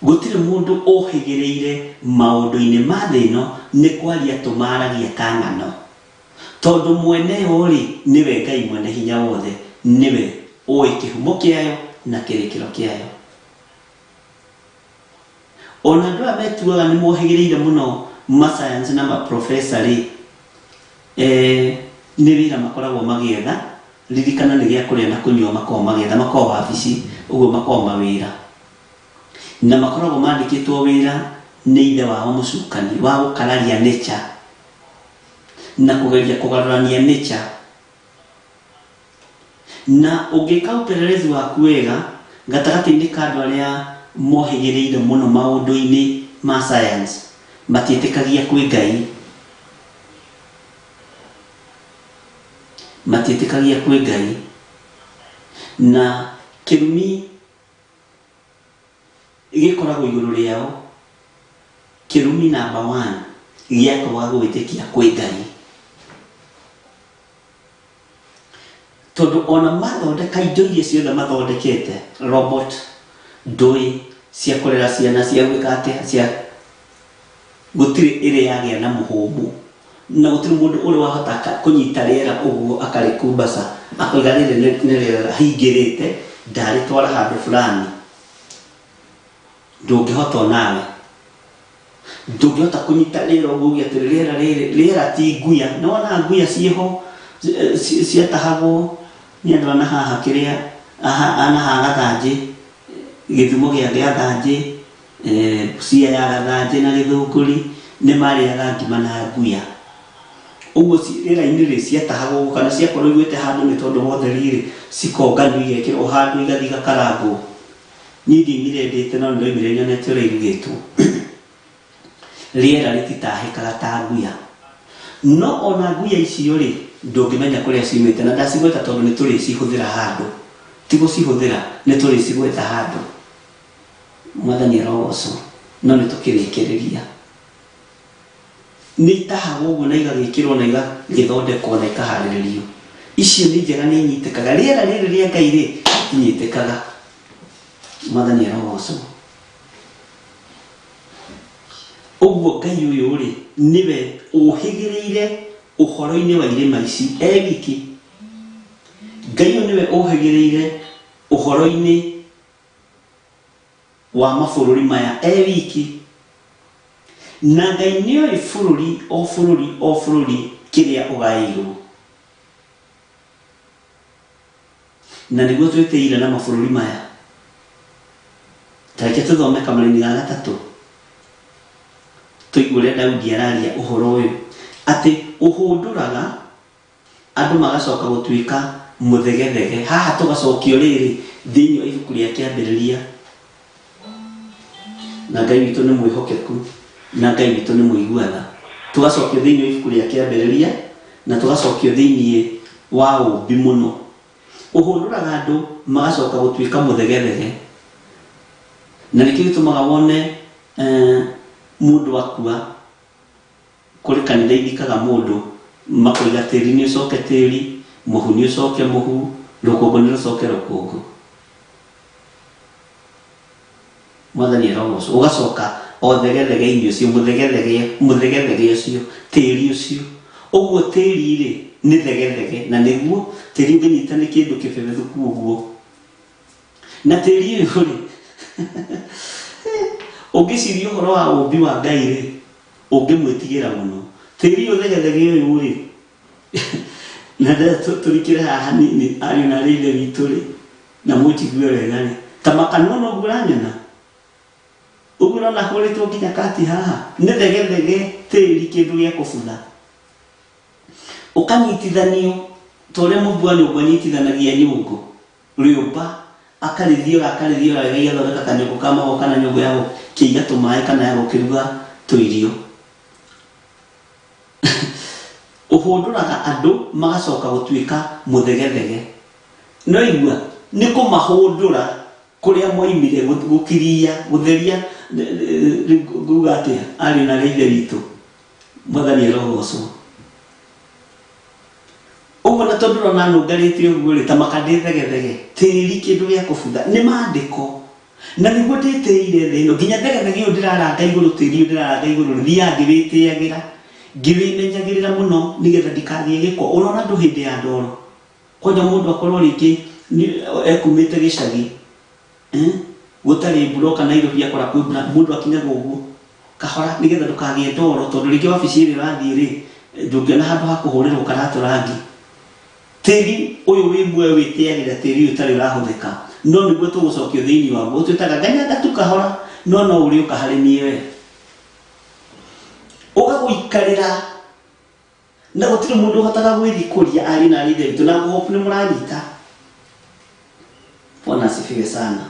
Gũtirĩ mũndũ ũhĩgĩrĩire maũndũ-inĩ ma thĩ ĩno nĩ kwaria tũmaragia ta ng'ano. Tondũ mwene yo-rĩ, nĩwe Ngai Mwene-Hinya-Wothe, nĩwe ũĩ kĩhumo kĩayo na kĩrĩkĩro kĩayo. Ona andũ aya metuaga nĩ mohĩgĩrĩire mũno ma science na ma professor rĩ, eh, nĩ wĩra makoragwo magĩetha. Ririkana nĩ gĩa kũrĩa na kũnyua makoragwo magĩetha, makoragwo wabici, ũguo makoragwo mawĩra. Na makoragwo mandĩkĩtwo wĩra nĩ ithe wao mũcukani wa gũkararia nature na kũgeria kũgarũrania nature. Na ũngĩka upelelezi waku wega gatagatĩ-inĩ ka andũ arĩa mohĩgĩrĩire mũno maũndũ-inĩ ma science, matiĩtĩkagia kwĩ Ngai. Matiĩtĩkagia kwĩ Ngai. Na kĩrumi gĩkoragwo igũrũ rĩao, kĩrumi number one gĩa kwaga gwĩtĩkia kwĩ Ngai. Tondũ ona mathondeka indo iria ciothe mathondekete, robot, ndũĩ, cia kũrera ciana, cia gwĩka atĩa, cia gũtirĩ ĩrĩ yagĩa na mũhũmũ. Na gũtirĩ mũndũ ũrĩ wahota kũnyita rĩera ũguo akarĩkumbaca, akoiga rĩrĩ nĩ rĩera hingĩrĩte, ndarĩtwara handũ fulani. Ndũngĩhota onawe. Ndũngĩhota kũnyita rĩera ũguo uge atĩ rĩera rĩrĩ, rĩera ti nguya. Nĩ wonaga nguya ciĩho ciatahagwo nĩ andũ a na haha kĩrĩa, a na haha Gathanjĩ, gĩthumo gĩa Gathanjĩ, Busia ya Gathanjĩ na Gĩthũngũri, nĩ marĩaga ngima na nguya. Ũguo rĩera-inĩ rĩ, ciatahagwo kana ciakorwo igwĩte handũ nĩ tondũ wa ũtheri rĩ, cikonganio igekĩrwo handũ igathiĩ igakarangwo. Niĩ ndiaimire ndĩte no nĩndoimire nyonete ũrĩa irugĩtwo. Rĩera rĩtitahĩkaga ta nguya. No ona nguya icio rĩ, ndũngĩmenya kũrĩa ciumĩte na ndacigweta tondũ nĩ tũrĩcihũthĩra handũ. Ti gũcihũthĩra, nĩ tũrĩcigweta handũ. Mwathani arogocwo. No nĩ tũkĩrĩkĩrĩria. Nĩ itahagwo ũguo na igagĩkĩrwo na igagĩthondekwo na ikaharĩrĩrio. Icio nĩ njega nĩ inyitĩkaga. Rĩera rĩrĩ rĩa Ngai rĩ, rĩtinyitĩkaga. Mwathani arogocwo. Ũguo Ngai ũyũ rĩ, nĩwe ũhĩgĩrĩire ũhoro-inĩ wa irĩma ici e wiki. Ngai ũyũ nĩwe ũhĩgĩrĩire ũhoro-inĩ wa mabũrũri maya e wiki. Na Ngai nĩoĩ bũrũri o bũrũri o bũrũri kĩrĩa ũgaĩirwo. Na nĩguo twĩtĩire na mabũrũri maya. Ta reke tũthome kamũraini ga gatatũ tũigue ũrĩa Daudi araria ũhoro ũyũ atĩ ũhũndũraga andũ magacoka gũtuĩka Mũthegethege. Haha tũgacokio rĩrĩ thĩinĩ wa ibuku rĩa Kĩambĩrĩria. Na Ngai witũ nĩ mwĩhokeku, na Ngai witũ nĩ mũigua tha. Tũgacokio thĩinĩ wa ibuku rĩa Kĩambĩrĩria, na tũgacokio thĩinĩ wa ũũmbi mũno. Ũhũndũraga andũ magacoka gũtuĩka mũthegethege. Na nĩkĩo gĩtũmaga wone eh, mũndũ akua Kũrĩ kanitha ithikaga mũndũ makoiga tĩri nĩ ũcoke tĩri, mũhu nĩ ũcoke mũhu, rũkũngũ nĩ rũcoke rũkũngũ. Mwathani arogocwo. Ũgacoka o thegethege-inĩ ũcio, mũthegethege, mũthegethege ũcio, tĩri ũcio. Ũguo tĩri rĩ, nĩ thegethege, na nĩguo tĩri ũngĩnyita nĩ kĩndũ kĩbebethuku ũguo. Na tĩri ũyũ rĩ, ũngĩciria ũhoro wa ũmbi wa Ngai rĩ, ũngĩmwĩtigĩra mũno tĩri ũyũ thegethege ũyũ rĩ na ndĩrenda tũrikĩre haha hanini ariũ na arĩ ithe witũ rĩ na mũnjigue wega rĩ ta makanua noguo ũranyona ũguo ũrona hũrĩtwo nginya kati haha nĩ thegethege tĩri kĩndũ gĩa kũbutha ũkanyitithanio ta ũrĩa mũmbi wa nyũngũ anyitithanagia nyũngũ rĩũmba, akarĩthiora akarĩthiora wega igathondeka kanyũngũ ka magũrũ kana nyũngũ ya gũkĩiga tũmaĩ kana ya gũkĩruga tũirio. Ũhũndũraga andũ magacoka gũtuĩka mũthegethege. No igua, nĩ kũmahũndũra kũrĩa moimire, gũkiria, gũtheria, rĩu nguga atĩa, ariũ na aarĩ a Ithe witũ, Mwathani arogocwo. Ũguo na tondũ ũrona nũngarĩte ũguo rĩ, ta maka ndĩ thegethege, tĩri kĩndũ gĩa kũbutha, nĩ maandĩko. Na nĩguo ndĩtĩire thĩ ĩno, nginya thegethege ũyũ ndĩraranga igũrũ, tĩri ũyũ ndĩraranga igũrũ rĩ, thiaga ngĩwĩtĩagĩra, ngĩwĩmenyagĩrĩra mũno nĩgetha ndikagĩe gĩko. Ũrona andũ hĩndĩ ya ndoro, kwanja mũndũ akorwo rĩngĩ ekumĩte gĩcagi, Eh, gũtarĩ mbura oka Nairobi akora kwĩ mbura mũndũ akinyaga ũguo kahora nĩgetha ndũkagĩe ndoro tondũ rĩngĩ wabici ĩrĩa ũrathiĩ rĩ ndũngĩona handũ ha kũhũrĩrwo karatũ rangi tĩri ũyũ wĩ muoyo wĩtĩagĩra tĩri ũyũ ũtarĩ ũrahũthĩka no nĩguo tũgũcokio thĩinĩ waguo ũtwĩtaga nganyanga tu kahora no no ũrĩũka harĩ niĩ we ũgagũikarĩra na gũtirĩ mũndũ ũhotaga gwĩthikũria ariũ na arĩ ithe witũ na ngũhopu nĩ mũranyita bwana asifiwe sana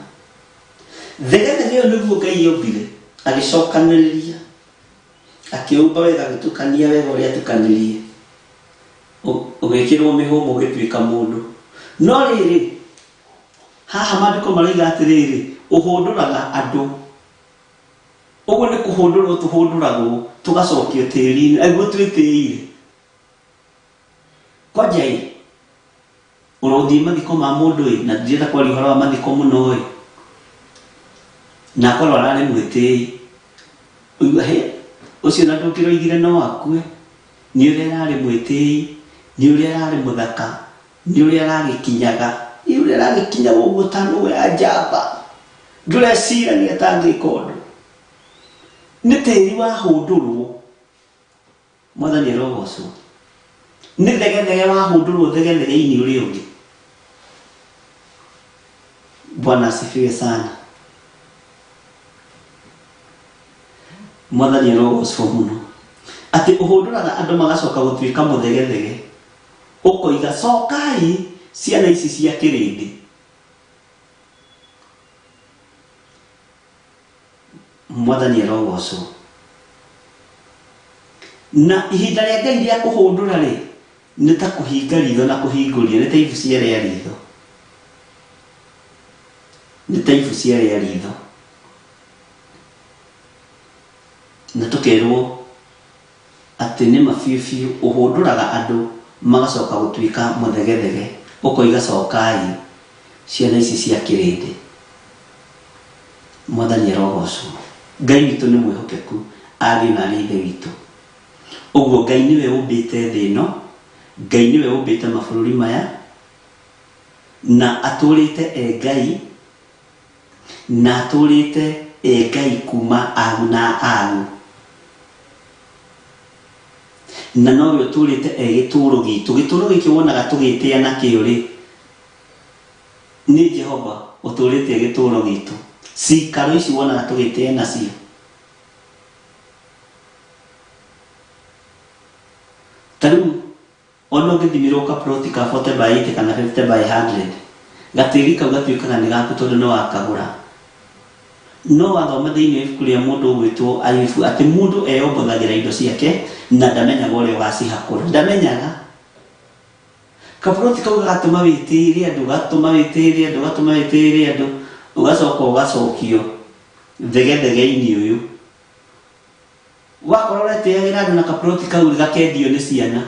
thegethege ĩyo nĩguo ngai yombire agĩcokanĩrĩria akĩũmba wega agĩtukania wega ũrĩa atukanirie ũgĩkĩrwo mĩhũmũ ũgĩtuĩka mũndũ no rĩrĩ haha maandĩko maroiga atĩrĩrĩ ũhũndũraga andũ Ũguo nĩ kũhũndũrwo tũhũndũragwo tũgacokio tĩri-inĩ, aiguo twĩtĩire. Kwanja ĩ, ũrothiĩ mathiko ma mũndũ ĩ, na ndirenda kwaria ũhoro wa mathiko mũno ĩ, na akorwo ararĩ mwĩtĩi, ũigua hĩ, ũcio na ndũngĩroigire no akue, nĩ ũrĩa ararĩ mwĩtĩi, nĩ ũrĩa ararĩ mũthaka, nĩ ũrĩa aragĩkinyaga, nĩ ũrĩa aragĩkinyaga ũguo ta nũgũ ya njamba. Ndũreciragia ta ngĩka ũndũ. Nĩ tĩri wahũndũrwo. Mwathani arogocwo. Nĩ thegethege wahũndũrwo thegethege-inĩ ũrĩa ũngĩ. Bwana asifiwe sana. Mwathani arogocwo mũno. Atĩ ũhũndũraga andũ magacoka gũtuĩka mũthegethege. Ũkoiga cokai ciana ici cia kĩrĩndĩ. Mwathani arogocwo. Na ihinda rĩa Ngai rĩa kũhũndũra rĩ, nĩ ta kũhinga ritho na kũhingũria, nĩ ta ibucia rĩa ritho. Nĩ ta ibucia rĩa ritho. Na tũkerwo atĩ nĩ ma biũ biũ ũhũndũraga andũ magacoka gũtuĩka mũthegethege, ũkoiga cokai ciana ici cia kĩrĩndĩ. Mwathani arogocwo. Ngai witũ nĩ mwĩhokeku ariũ na arĩ ithe witũ. Ũguo Ngai nĩwe ũmbĩte thĩ ĩno, Ngai nĩwe ũmbĩte mabũrũri maya, na atũrĩte e Ngai, na atũrĩte e Ngai kuma agu na agu. Na nowe ũtũrĩte e gĩtũũro gitũ. Gĩtũũro gĩkĩ wonaga tũgĩtĩa nakĩo rĩ, nĩ Jehova ũtũrĩte e gĩtũũro gitũ. Cikaro ici wonaga tũgĩtĩa nacio. Ta rĩu Ona ũngĩthimĩrwo kaploti ka 40 by 80 kana 50 by 100, gatĩri kau gatuĩkaga nĩ gaku tondũ nĩ wakagũra. No wathoma thĩinĩ wa ibuku rĩa mũndũ ũgwĩtwo Ayubu atĩ mũndũ eyombothagĩra indo ciake na ndamenyaga ũrĩa ũgacihakũra. Ndamenyaga. Kaploti kau gagatũma wĩtĩĩre andũ, gatũma wĩtĩĩre andũ, gatũma wĩtĩĩre andũ, ũgacoka ũgacokio thegethege-inĩ ũyũ. Wakorwo ũretĩagĩra andũ na kaploti kau gakendio nĩ ciana.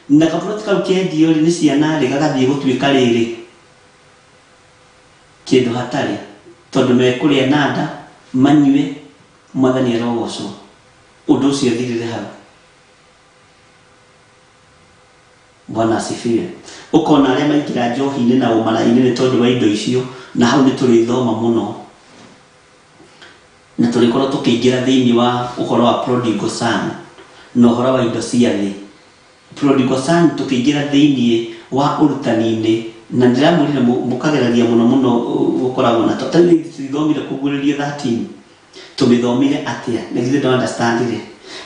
Na kaploti kau kendio rĩ nĩ ciana rĩ gagathiĩ gũtuĩka rĩrĩ kĩndũ hatarĩ tondũ mekũrĩa na nda manyue mwathani arogocwo. Ũndũ ũcio ũthirĩre hau. Bwana asifiwe. Ũkona arĩa maingĩra njohi-inĩ na ũmara-inĩ nĩ tondũ wa indo icio, na hau nĩ tũrĩthoma mũno. Na tũrĩkorwo tũkĩingĩra thĩinĩ wa ũhoro wa prodigal son na ũhoro wa indo cia thĩ. Prodigal son tũkĩingĩra thĩinĩ wa ũrutani-inĩ, na ndĩramwĩrire mũkageragia mũno mũno gũkoragwo na ta rĩu tũthomire kũguũrĩrio 13 tũmĩthomire atĩa na githĩ ndũ understand-ire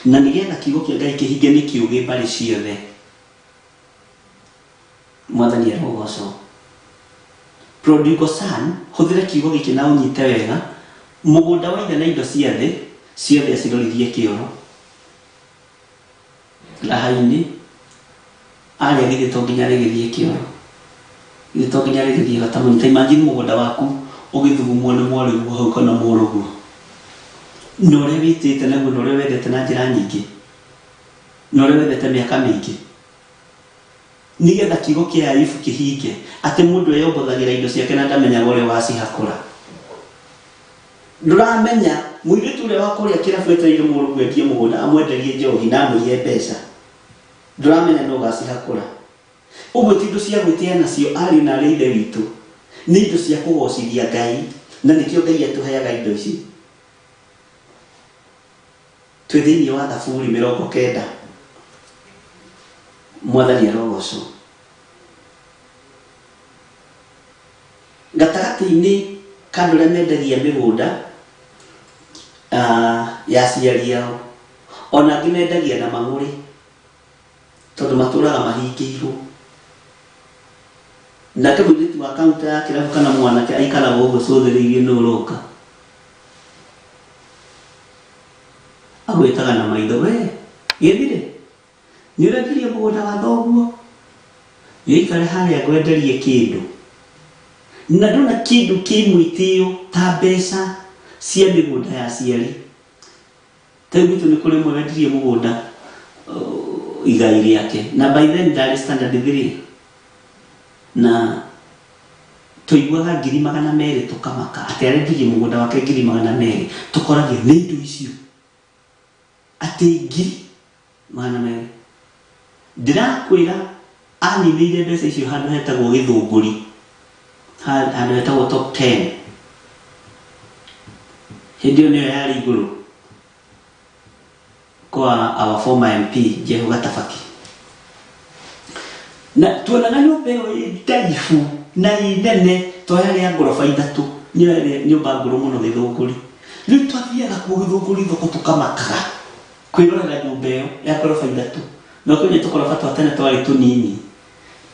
na nĩgetha kiugo kĩa Ngai kĩhinge nĩ kĩũgĩ mbarĩ ciothe. Mwathani arogocwo. Prodigal son, hũthĩra kiugo gĩkĩ na ũnyite wega, mũgũnda wa ithe na indo cia thĩ ciothe aciroririe kĩoro. Raha-inĩ, arĩa githĩ to nginya rĩgĩthiĩ kĩoro. Githĩ to nginya rĩgĩthiĩ gatamuny. Ta imagine mũgũnda waku ũgĩthugumwo nĩ mwarĩguo hau kana mũrũguo. Na ũrĩa wĩtĩte naguo na ũrĩa wendete na njĩra nyingĩ. Na ũrĩa wendete mĩaka mĩingĩ. Nĩgetha kiugo kĩa Ayubu kĩhinge, atĩ mũndũ eyombothagĩra indo ciake na ndamenyaga ũrĩa ũgacihakũra. Ndũramenya, mũirĩtu ũrĩa wa kũrĩa kĩrabu etereire mũrũguo endie mũgũnda amwenderie njohi na amũiye mbeca. Ndũramenya nũ ũgacihakũra. Ũguo ti indo cia gwĩtĩa nacio ariũ na aarĩ a Ithe witũ, nĩ indo cia kũgocithia Ngai, na nĩkĩo Ngai atũheaga indo ici. Twĩ thĩinĩ wa Thaburi 90. Mwathani arogocwo. Gatagatĩ-inĩ ka andũ arĩa mendagia mĩgũnda ya aciari ao, ona angĩ mendagia na mang'ũrĩ tondũ matũraga mahingĩirwo. Nake mũirĩtu wa kaunta ya kĩrabu kana mwanake aikaraga ũguo acũthĩrĩirie nũ ũroka. Agwĩtaga na maitho, we gĩthirĩ nĩ ũrendirie mũgũnda wa thoguo? Gĩikare harĩa ngwenderie kĩndũ. Na ndona kĩndũ kĩ mwĩtĩo ta mbeca cia mĩgũnda ya aciari. Ta rĩu gwitũ nĩ kũrĩ ũmwe wendirie mũgũnda igai rĩake na by then ndarĩ standard 3 na twaiguaga 200,000 tũkamaka atĩ arendirie mũgũnda wake 200,000 tũkoragia nĩ indo icio atĩ 200,000. Ndĩrakwĩra aninĩire mbeca icio handũ hetagwo Gĩthũngũri, handũ hetagwo top 10. Hĩndĩ ĩyo nĩyo yarĩ igũrũ kwa our former MP Jehu Gatabaki. Na tuonaga nyũmba ĩyo ĩ ndaihu na ĩ nene to yarĩ ya ngoroba ithatũ, nĩyo yarĩ nyũmba ngũrũ mũno Gĩthũngũri. Rĩu twathiaga kuo Gĩthũngũri thoko tũkamakaga kwĩrorera nyũmba ĩyo ya ngoroba ithatũ. Na ũkĩmenya tũkoroba twa tene twarĩ tũnini.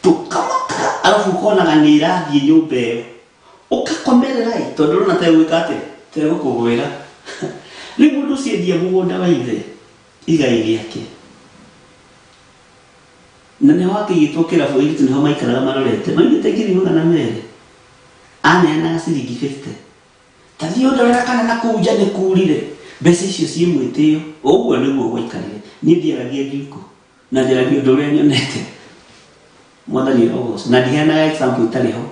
Tũkamakaga arabu ũkonaga nĩ ĩrathiĩ nyũmba ĩyo. Ũkakomerera ĩ tondũ ũrona ta ĩgwĩka atĩa? Ta ĩgũkũgwĩra. Rĩu mũndũ ũcio endia mũgũnda wa ithe igai rĩake. Na nĩho hakĩigĩtwo kĩrabu airĩtu nĩho maikaraga marorete. Maigĩte 200,000. Aneanaga ciringi 50. Ta thiĩ ũndorere kana na kũu nja nĩ kuurire. Mbeca icio ciĩ mwĩtĩo. Ũguo nĩguo gwaikarire. Niĩ ndiaragia njuko. Na njaragia ũndũ ũrĩa nyonete. Mwathani arogocwo. Na ndiheanaga example itarĩ ho.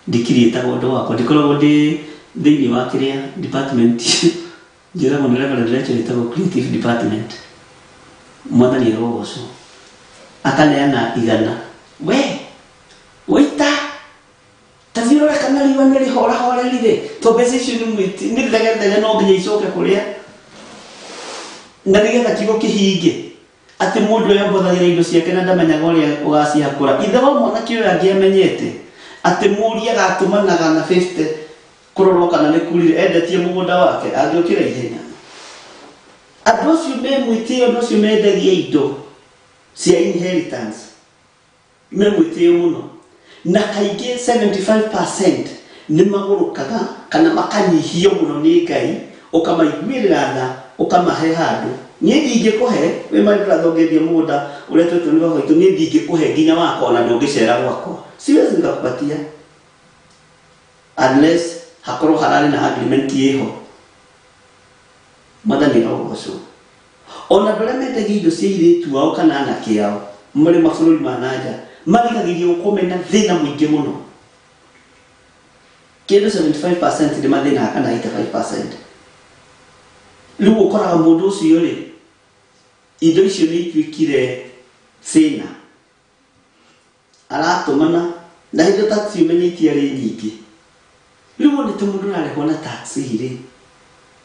Ndikiriĩtaga ũndũ wakwa. Ndikoragwo ndĩ thĩinĩ wa kĩrĩa department. Njĩragwo nĩ Reverend Rachel ĩtagwo creative department. Mwathani arogocwo. Akaneana 100. We! Waita! Ta thiĩ ũrore kana riũa nĩ rĩhorahorerire, to mbeca icio nĩ mwĩti, nĩ thegethege no nginya icoke kũrĩa. Na nĩgetha kiugo kĩhinge, atĩ mũndũ eyombothagĩra indo ciake na ndamenyaga ũrĩa ũgacihakũra. Ithe wa mwanake ũyũ angĩamenyete atĩ mũriũ agatũmanaga na 50 kũrorwo kana nĩ kurire, endetie mũgũnda wake, angĩokĩra ihenya. Andũ acio me mwĩtĩo, andũ acio mendagia indo cia inheritance me mwĩtĩo mũno, na kaingĩ 75% nĩ magũrũkaga kana makanyihio mũno nĩ Ngai, ũkamaiguĩrĩra tha, ũkamahe handũ. Niĩ ndingĩkũhe wĩ my brother ũngĩendia mũgũnda ũrĩa twetwo nĩ baba witũ, niĩ ndingĩkũhe nginya wakwa ona ndũngĩcera gwakwa, siwezi nikakupatia unless hakorwo hararĩ na agreement ĩho. Mwathani arogocwo. Ona andũ arĩa mendagia indo cia airĩtu ao kana anake ao marĩ mabũrũri ma na nja marigagĩria gũkorwo mena thĩna mũingĩ mũno. Kĩndũ 75% nĩ mathĩnaga kana 85%. Rĩu ũkoraga mũndũ ũcio rĩ, indo icio nĩ ituĩkire thĩna. Aratũmana na hĩndĩ ĩyo taxi ũmenye itiarĩ nyingĩ. Rĩu wonete mũndũ ũrarĩhwo na taxi rĩ,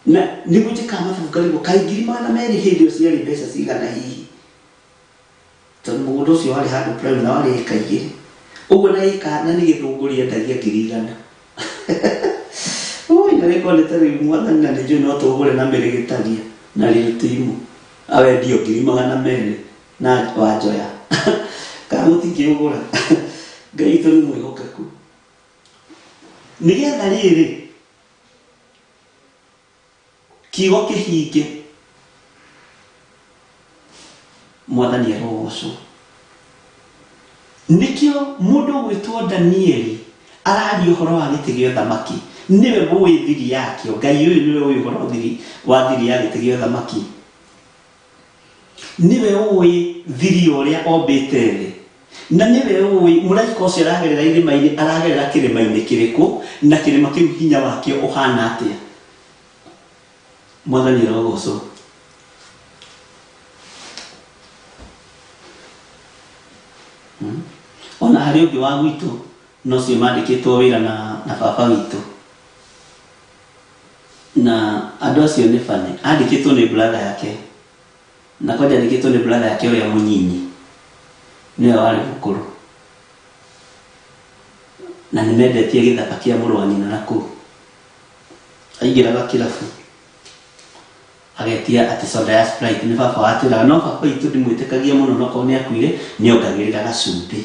na nĩguo njĩkaga mathabu ngarigwo kaĩ 200,000 hĩndĩ ĩyo ciarĩ mbeca cigana hihi? Tondũ mũgũnda ũcio warĩ handũ prime na warĩ ĩka igĩrĩ. Ũguo na ĩka na nĩ gĩthũngũri endagia 100,000. Ui, na rĩkorwo nĩ ta rĩu mwathani na nĩ njũĩ no tũgũre na mĩrĩgĩtaria na rĩrĩtimu. Awendio 200,000 na wanjoya. Kana mũtingĩũgũra. Ngai witũ nĩ mwĩhokeku. Nĩgetha rĩrĩ kiugo kĩhinge, mwathani arogocwo. Nĩkĩo mũndũ ũgwĩtwo Danieli araria ũhoro wa gĩtĩ gĩa ũthamaki, nĩwe ũĩ thiri yakĩo. Ngai ũyũ nĩwe ũĩ ũhoro wa thiri ya gĩtĩ gĩa ũthamaki, nĩwe ũĩ thiri ya ũrĩa ombĩte thĩ, na nĩwe ũĩ mũraika ũcio aragerera irĩma-inĩ, aragerera kĩrĩma-inĩ kĩrĩkũ, na kĩrĩma kĩu hinya wakĩo ũhana atĩa. Mwathani arogocwo. Ona harĩ ũngĩ wa gwitũ no cio mandĩkĩtwo wĩra na baba witũ, na andũ acio nĩ bane andĩkĩtwo nĩ brother yake, na kwanja andĩkĩtwo nĩ brother yake ũrĩa mũnyinyi, nĩwe warĩ mũkũrũ, na nĩ mendetie gĩthaka kĩa mũrũ wa nyina na kũu. Aingĩraga kĩrabu agetia atĩ soda ya Sprite, nĩ baba watwĩraga, no baba witũ ndimwĩtĩkagia mũno, no korwo nĩ akuire nĩ ongagĩrĩra gacumbĩ.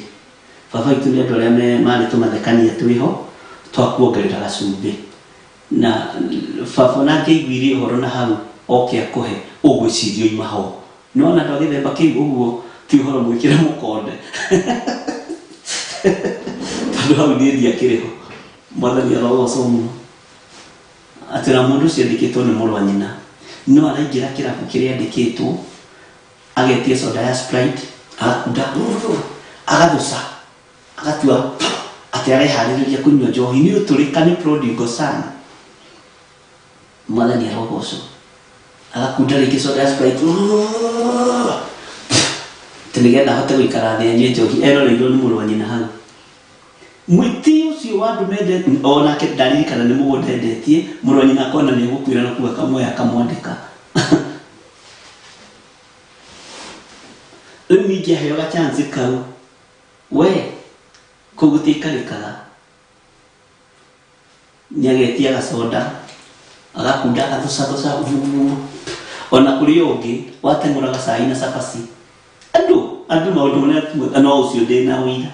Baba witũ nĩ andũ arĩa marĩ tũmathekania twĩho twa kuongerera gacumbĩ, na baba ona angĩaiguire ũhoro na hau oke akũhe, ũgwĩciria oima ho. Nĩ wona andũ a gĩthemba kĩu ũguo ti ũhoro mwĩkĩre mũkonde, tondũ hau niĩ ndiakĩrĩ ho. Mwathani arogocwo mũno. Atĩ ona mũndũ ũcio andĩkĩtwo nĩ mũrũ wa nyina, no araingĩra kĩrabu kĩrĩa andĩkĩtwo, agetia soda ya Sprite, agakunda, agathuca, agatua atĩ areharĩrĩria kũnyua njohi. Nĩ ũtũrĩka, nĩ prodigal son. Mwathani arogocwo. Agakunda rĩngĩ soda ya Sprite, atĩ nĩgetha ahote gũikara thĩ anyue njohi eroreirwo nĩ mũrũ wa nyina hau. Mwĩtĩo ũcio wa andũ mendete, o nake ndaririkana nĩ mũgũnda endetie, mũrũ wa nyina akona nĩ egũkuĩra na kũu akamuoya akamwandĩka. Rĩu ningĩ aheo ga chance kau, we kũu gũtiikarĩkaga. Nĩ agetia gacoda, agakunda agathucathuca vuu. Ona kũrĩ ũngĩ wateng'ũraga cai na cabaci. Andũ, andũ maũndũ marĩa tuonaga, no ũcio ndĩna ũira.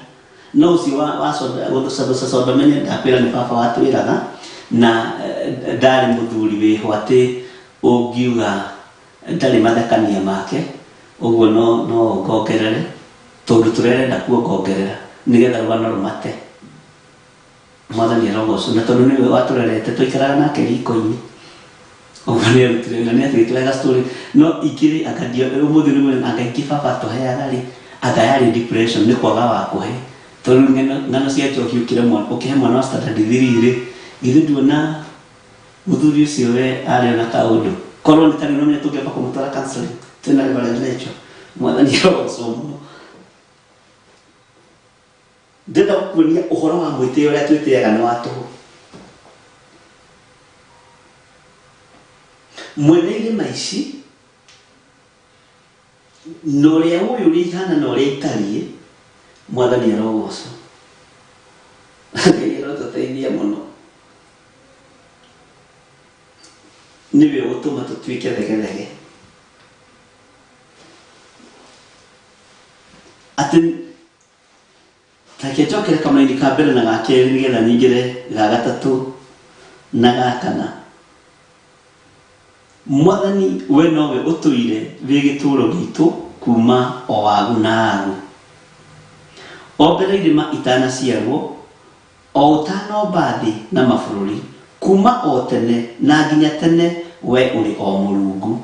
No ũcio wa soda, gũthucathuca soda menye ndakwĩra nĩ baba watwĩraga, na ndarĩ mũthuri wĩho atĩ ũngiuga ndarĩ mathekania make, ũguo no ngongerere, tondũ tũrerenda kuongongerera nĩgetha rũgano rũmate. Mwathani arogocwo, na tondũ nĩwe watũrerete twaikaraga nake riko-inĩ, ũguo nĩ arutire na nĩ atwĩtwega story. No ingĩ rĩ, anga ndio ũmũthĩ nĩ anga ingĩ baba atũheaga rĩ, anga yarĩ depression nĩ kwaga wa kũhe. Tondũ ng'ano cia njohi ũkĩre mwana, ũkĩhe mwana wa standard 3 rĩ, githĩ nduona mũthuri ũcio we arĩ ona kaũndũ. Korwo nĩ tarĩu no tũngĩamba kũmũtwara counseling twĩna Reverend Rachel. Mwathani arogocwo mũno. Ndĩrenda gũkuonia ũhoro wa mwĩtĩo ũrĩa twĩtĩaga nĩ wa tũhũ. Mwene irĩma ici na ũrĩa ũĩ ũrĩa ihana na ũrĩa itariĩ, Mwathani arogocwo. Ngai arotũteithia mũno. Nĩwe ũgũtũma tũtuĩke thegethege. Atĩ reke njokere kamũraini ka mbere na ga kerĩ nĩgetha nyingĩre ga gatatũ na ga kana. Mwathani we nowe ũtũire wĩ gĩtũũro gitũ kuma o agu na agu. O mbere irĩma itanaciarwo, o ũtanomba thĩ na mabũrũri, kuma o tene na nginya tene we ũrĩ o Mũrungu.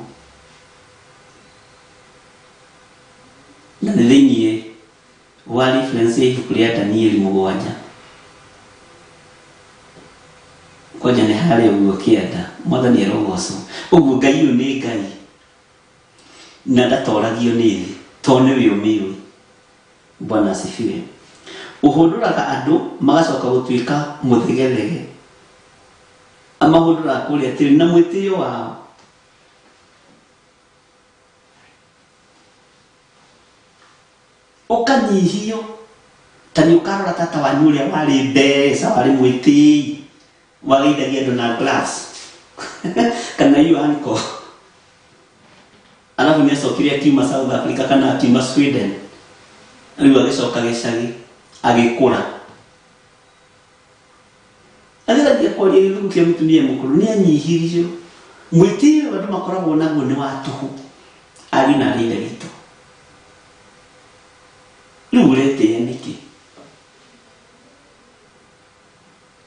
Na nĩ thĩinĩ wa reference ya ibuku rĩa Danieli 7. Kwanja nĩ harĩa ũguo kĩanda. Mwathani arogocwo. Ũguo Ngai ũyũ nĩ Ngai na ndatoragio nĩ thĩ tondũ nĩwe ũmĩũĩ. Bwana asifiwe. Ũhũndũraga andũ magacoka gũtuĩka mũthegethege. Amahũndũraga kũrĩa tĩri na mwĩtĩo wao. Ũkanyihio ta nĩ ũkarora tata wanyu ũrĩa warĩ mbeca, warĩ mwĩtĩi, wageithagia andũ na glass kana you uncle. Alafu nĩ acokire akiuma South Africa kana akiuma Sweden, rĩu agĩcoka gĩcagi agĩkũra. Ageragia kwaria gĩthũngũ kĩa mũtumia mũkũrũ, nĩ anyihirio. Mwĩtĩo andũ makoragwo naguo nĩ wa tũhũ. Ariũ na aarĩ a Ithe witũ, rĩu ũretĩĩa nĩkĩ?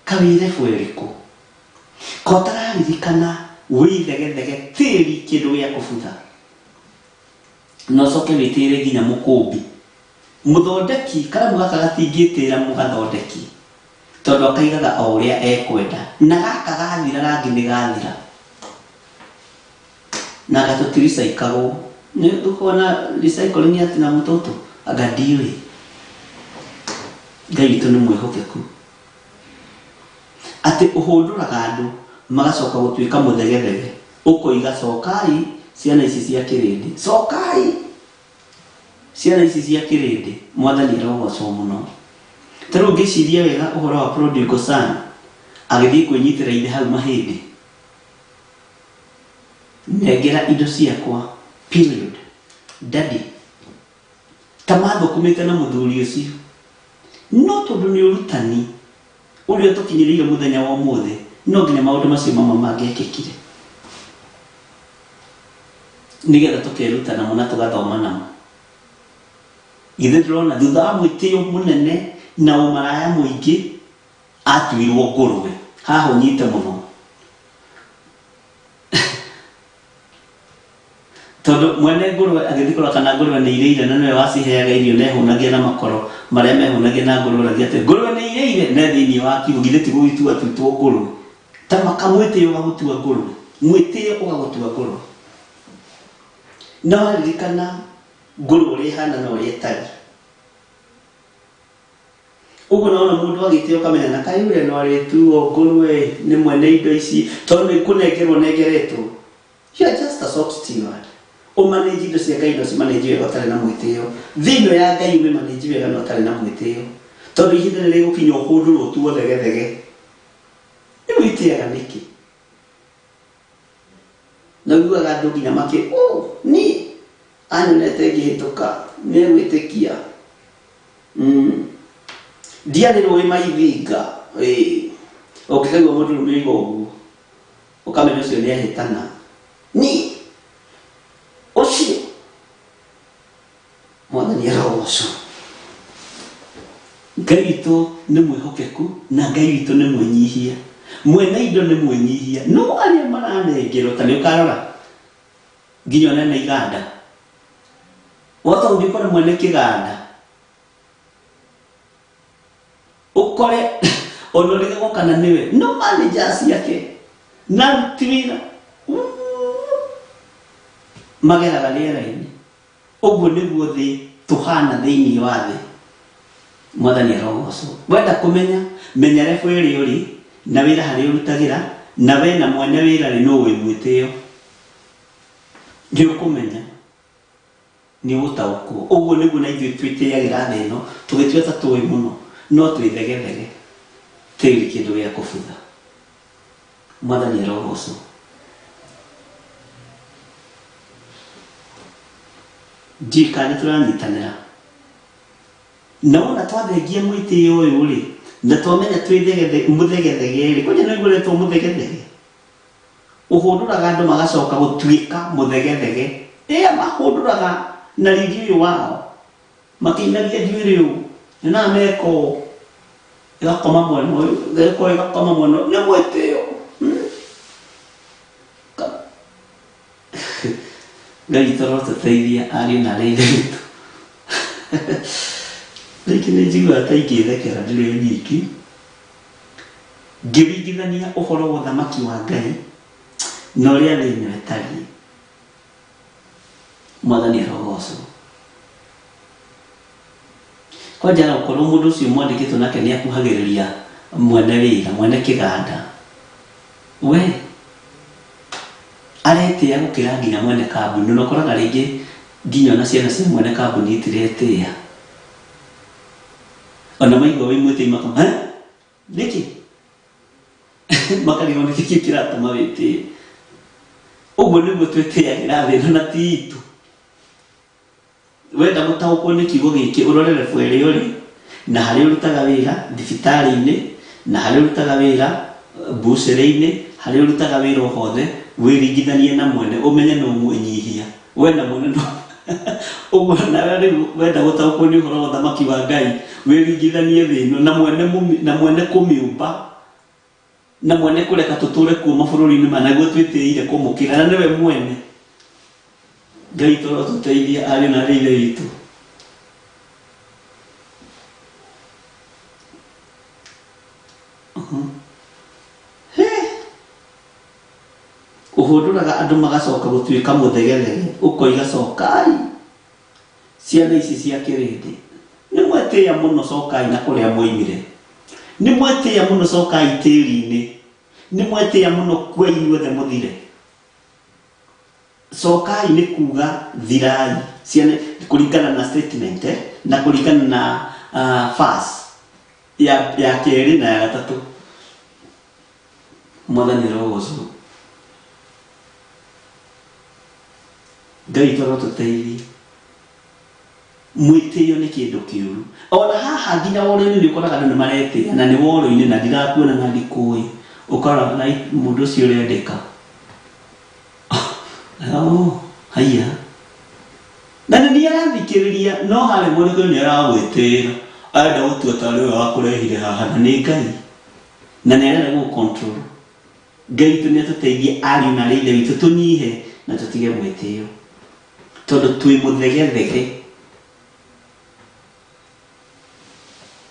Ka wĩ level ĩrĩkũ? Ka ũtararirikana wĩ ithegethege tĩri kĩndũ gĩa kũbutha na ũcoke wĩtĩĩre nginya mũkũmbi. Mũthondeki, karamu gaka gatingĩtĩĩra mũgathondeki tondũ akaigaga o ũrĩa ekwenda, na gaka gathira rangi nĩ gathira na anga tũtiricaikagwo. Nĩ ũkuona recycling atĩ na mũtũtũ? Anga ndiũĩ. Ngai witũ nĩ mwĩhokeku atĩ ũhũndũraga andũ magacoka gũtuĩka mũthegethege, ũkoiga cokai ciana ici cia kĩrĩndĩ, cokai ciana ici cia kĩrĩndĩ. Mwathani arogocwo mũno. Ta rĩu ngĩciria wega ũhoro wa prodigal son agĩthiĩ kwĩnyitĩra ithe hau mahĩndĩ, nengera indo ciakwa period, daddy. Ta mathũkũmĩte na mũthuri ũcio, no tondũ nĩ ũrutani ũrĩa ũtũkinyĩrĩire mũthenya wa ũmũthĩ, no nginya maũndũ macio mamwe mangĩekĩkire nĩgetha tũkeruta namo na tũgathoma namo. Githĩ ndũrona thutha wa mwĩtĩo mũnene na ũmaraya mũingĩ atuirwo ngũrwe? Haha ũnyite mũno, tondũ mwene ngũrwe agĩthiĩ kũrora kana ngũrwe nĩ irĩire, na nĩwe waciheaga irio na ehũnagia na makoro marĩa mehũnagia na ngũrwe, oragia atĩ ngũrwe nĩ irĩire na thĩinĩ wa kiugũ, githĩ ti gũgĩtua atuĩtwo ngũrwe? Ta makamwĩtĩo ũgagũtua ngũrwe, mwĩtĩo ũgagũtua ngũrwe. Na waririkana ngũrwe ũrĩa ĩhana na ũrĩa ĩtariĩ. Ũguo naona mũndũ agĩtĩo ũkamenya na kaĩ ũrĩa no arĩtuo ngũrwe nĩ mwene indo ici, tondũ nĩ kũnengerwo nengeretwo. You are just a shop steward. Ũmanĩnji indo cia Ngai na ũcimanĩnji wega ũtarĩ na mwĩtĩo. Thĩ ĩno ya Ngai ũmĩmanĩnji wega na ũtarĩ na mwĩtĩo. Tondũ ihinda nĩ rĩgũkinya ũhũndũrwo ũtuo thegethege. Rĩu wĩtĩaga nĩkĩ? Na ũiguaga andũ nginya makĩ, oh, niĩ anyonete ngĩhĩtũka, nĩ egwĩtĩkia. Ndiarĩ rũĩ maithinga. Ĩĩ. Ũngĩkaigua mũndũrũme oiga ũguo, ũkamenya ũcio nĩ ahĩtana. Niĩ ũcio Mwathani arogocwo. Ngai witũ nĩ mwĩhokeku na Ngai witũ nĩ mwĩnyihia. Mwene indo nĩ mwĩnyihia, no arĩa maranengerwo ta nĩ ũkarora nginya onene iganda. Wahota gũthiĩ ũkore mwene kĩganda, ũkore ona ũrĩgagwo kana nĩwe, no manager ciake na aruti wĩra mageraga rĩera-inĩ. Ũguo nĩguo thĩ tũhana thĩinĩ wa thĩ. Mwathani arogocwo. Wenda kũmenya, menya level ĩrĩa ũrĩ, na wĩra harĩa ũrutagĩra, na we na mwene wĩra rĩ nũ wĩ mwĩtĩo. Nĩ ũkũmenya, nĩ ũgũtaũkwo. Ũguo nĩguo na ithuĩ twĩtĩagĩra thĩ ĩno, tũgĩtua ta tũĩ mũno, no twĩthegethege tĩri kĩndũ gĩa kũbutha. Mwathani arogocwo. Ndiũĩ kana nĩ tũranyitanĩra. Na wona twathengia mwĩtĩo ũyũ rĩ, na twamenya twĩ mũthegethege rĩ, kwanja nĩ ũiguĩtwo mũthegethege, ũhũndũraga andũ magacoka gũtuĩka mũthegethege. Ĩa mahũndũraga na riri ũyũ wao makĩinagia njuĩrĩ ũũ, nyonaga meka ũũ, ĩgakoma mwena ũyũ, ĩgeka ũũ ĩgakoma mwena ũyũ, nĩ mwĩtĩo. Ngai witũ arotũteithia ariũ na aarĩ a Ithe witũ. Rĩngĩ nĩ njiguaga ta ingĩthekera ndĩrĩ o nyiki, ngĩringithania ũhoro wa ũthamaki wa Ngai na ũrĩa thĩ ĩno ĩtariĩ. Mwathani arogocwo. Kwanja okorwo mũndũ ũcio mwandĩkĩtwo nake nĩ akuhagĩrĩria mwene wĩra, mwene kĩganda, we aretĩĩa gũkĩra nginya mwene kambuni. Na ũkoraga rĩngĩ nginya ona ciana cia mwene kambuni itiretĩĩa. Ona maigua wĩ mwĩtĩi makauga, hĩ! Nĩkĩ? Makarigwo nĩkĩ kĩu kĩratũma wĩtĩe. Ũguo nĩguo twĩtĩagĩra thĩ ĩno na ti itũ. Wenda gũtaũkwo nĩ kiugo gĩkĩ ũrore level ĩrĩa ũrĩ, na harĩa ũrutaga wĩra, thibitarĩ-inĩ, na harĩa ũrutaga wĩra, mbucĩrĩ-inĩ, harĩa ũrutaga wĩra o hothe, wĩringithanie na mwene ũmenye nũ mwĩnyihia. We na mwene nũ ũguo nawe rĩu wenda gũtaũkwo nĩ ũhoro wa ũthamaki wa Ngai, wĩringithanie thĩ ĩno na mwene na mwene kũmĩũmba na mwene kũreka tũtũre kuo mabũrũri-inĩ maya naguo twĩtĩire kũmũkĩra na nĩwe mwene. Ngai toro tũteithie ariũ na aarĩ a Ithe witũ. Ũhũndũraga andũ magacoka gũtuĩka mũthegethege ũkoiga cokai ciana ici cia kĩrĩndĩ. Nĩ mwetĩĩa mũno cokai na kũrĩa mwoimire. Nĩ mwetĩĩa mũno cokai tĩri-inĩ. Nĩ mwetĩĩa mũno kuai inyuothe mũthire. Cokai nĩ kuga thirai ciana kũringana na statement eh, na kũringana na verse ya kerĩ na ya gatatũ. Mwathani arogocwo. Ngai witũ arotũteithia. Mwĩtĩo nĩ kĩndũ kĩũru. Ona haha nginya woro-inĩ nĩ ũkoraga andũ nĩ maretĩĩa na nĩ woro-inĩ na ndirakuona na ndikũĩ. Ũkarora na mũndũ ũcio ũrendeka. Oh, haiya. Na nĩ niĩ arathikĩrĩria no harĩa mwanake nĩ aragwĩtĩĩra. Arenda gũtua tarĩ we wakũrehire haha na nĩ Ngai. Na nĩ arenda gũgũ control. Ngai witũ nĩ atũteithie ariũ na aarĩ a Ithe witũ tũnyihe na tũtige mwĩtĩo. Tondũ twĩ mũthegethege.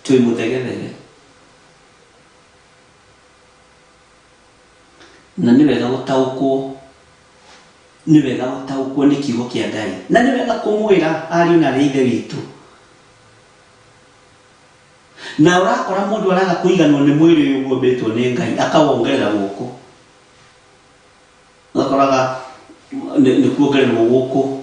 Twĩ mũthegethege. Na nĩ wega gũtaũkwo, nĩ wega gũtaũkwo nĩ kiugo kĩa Ngai. Na nĩ wega kũmwĩra ariũ na aarĩ a Ithe witũ. Na ũrakora mũndũ araga kũiganwo nĩ mwĩrĩ ũyũ ũguo ũmbĩtwo nĩ Ngai, akawongerera guoko. Ũgakoraga nĩ kuongererwo gũkũ.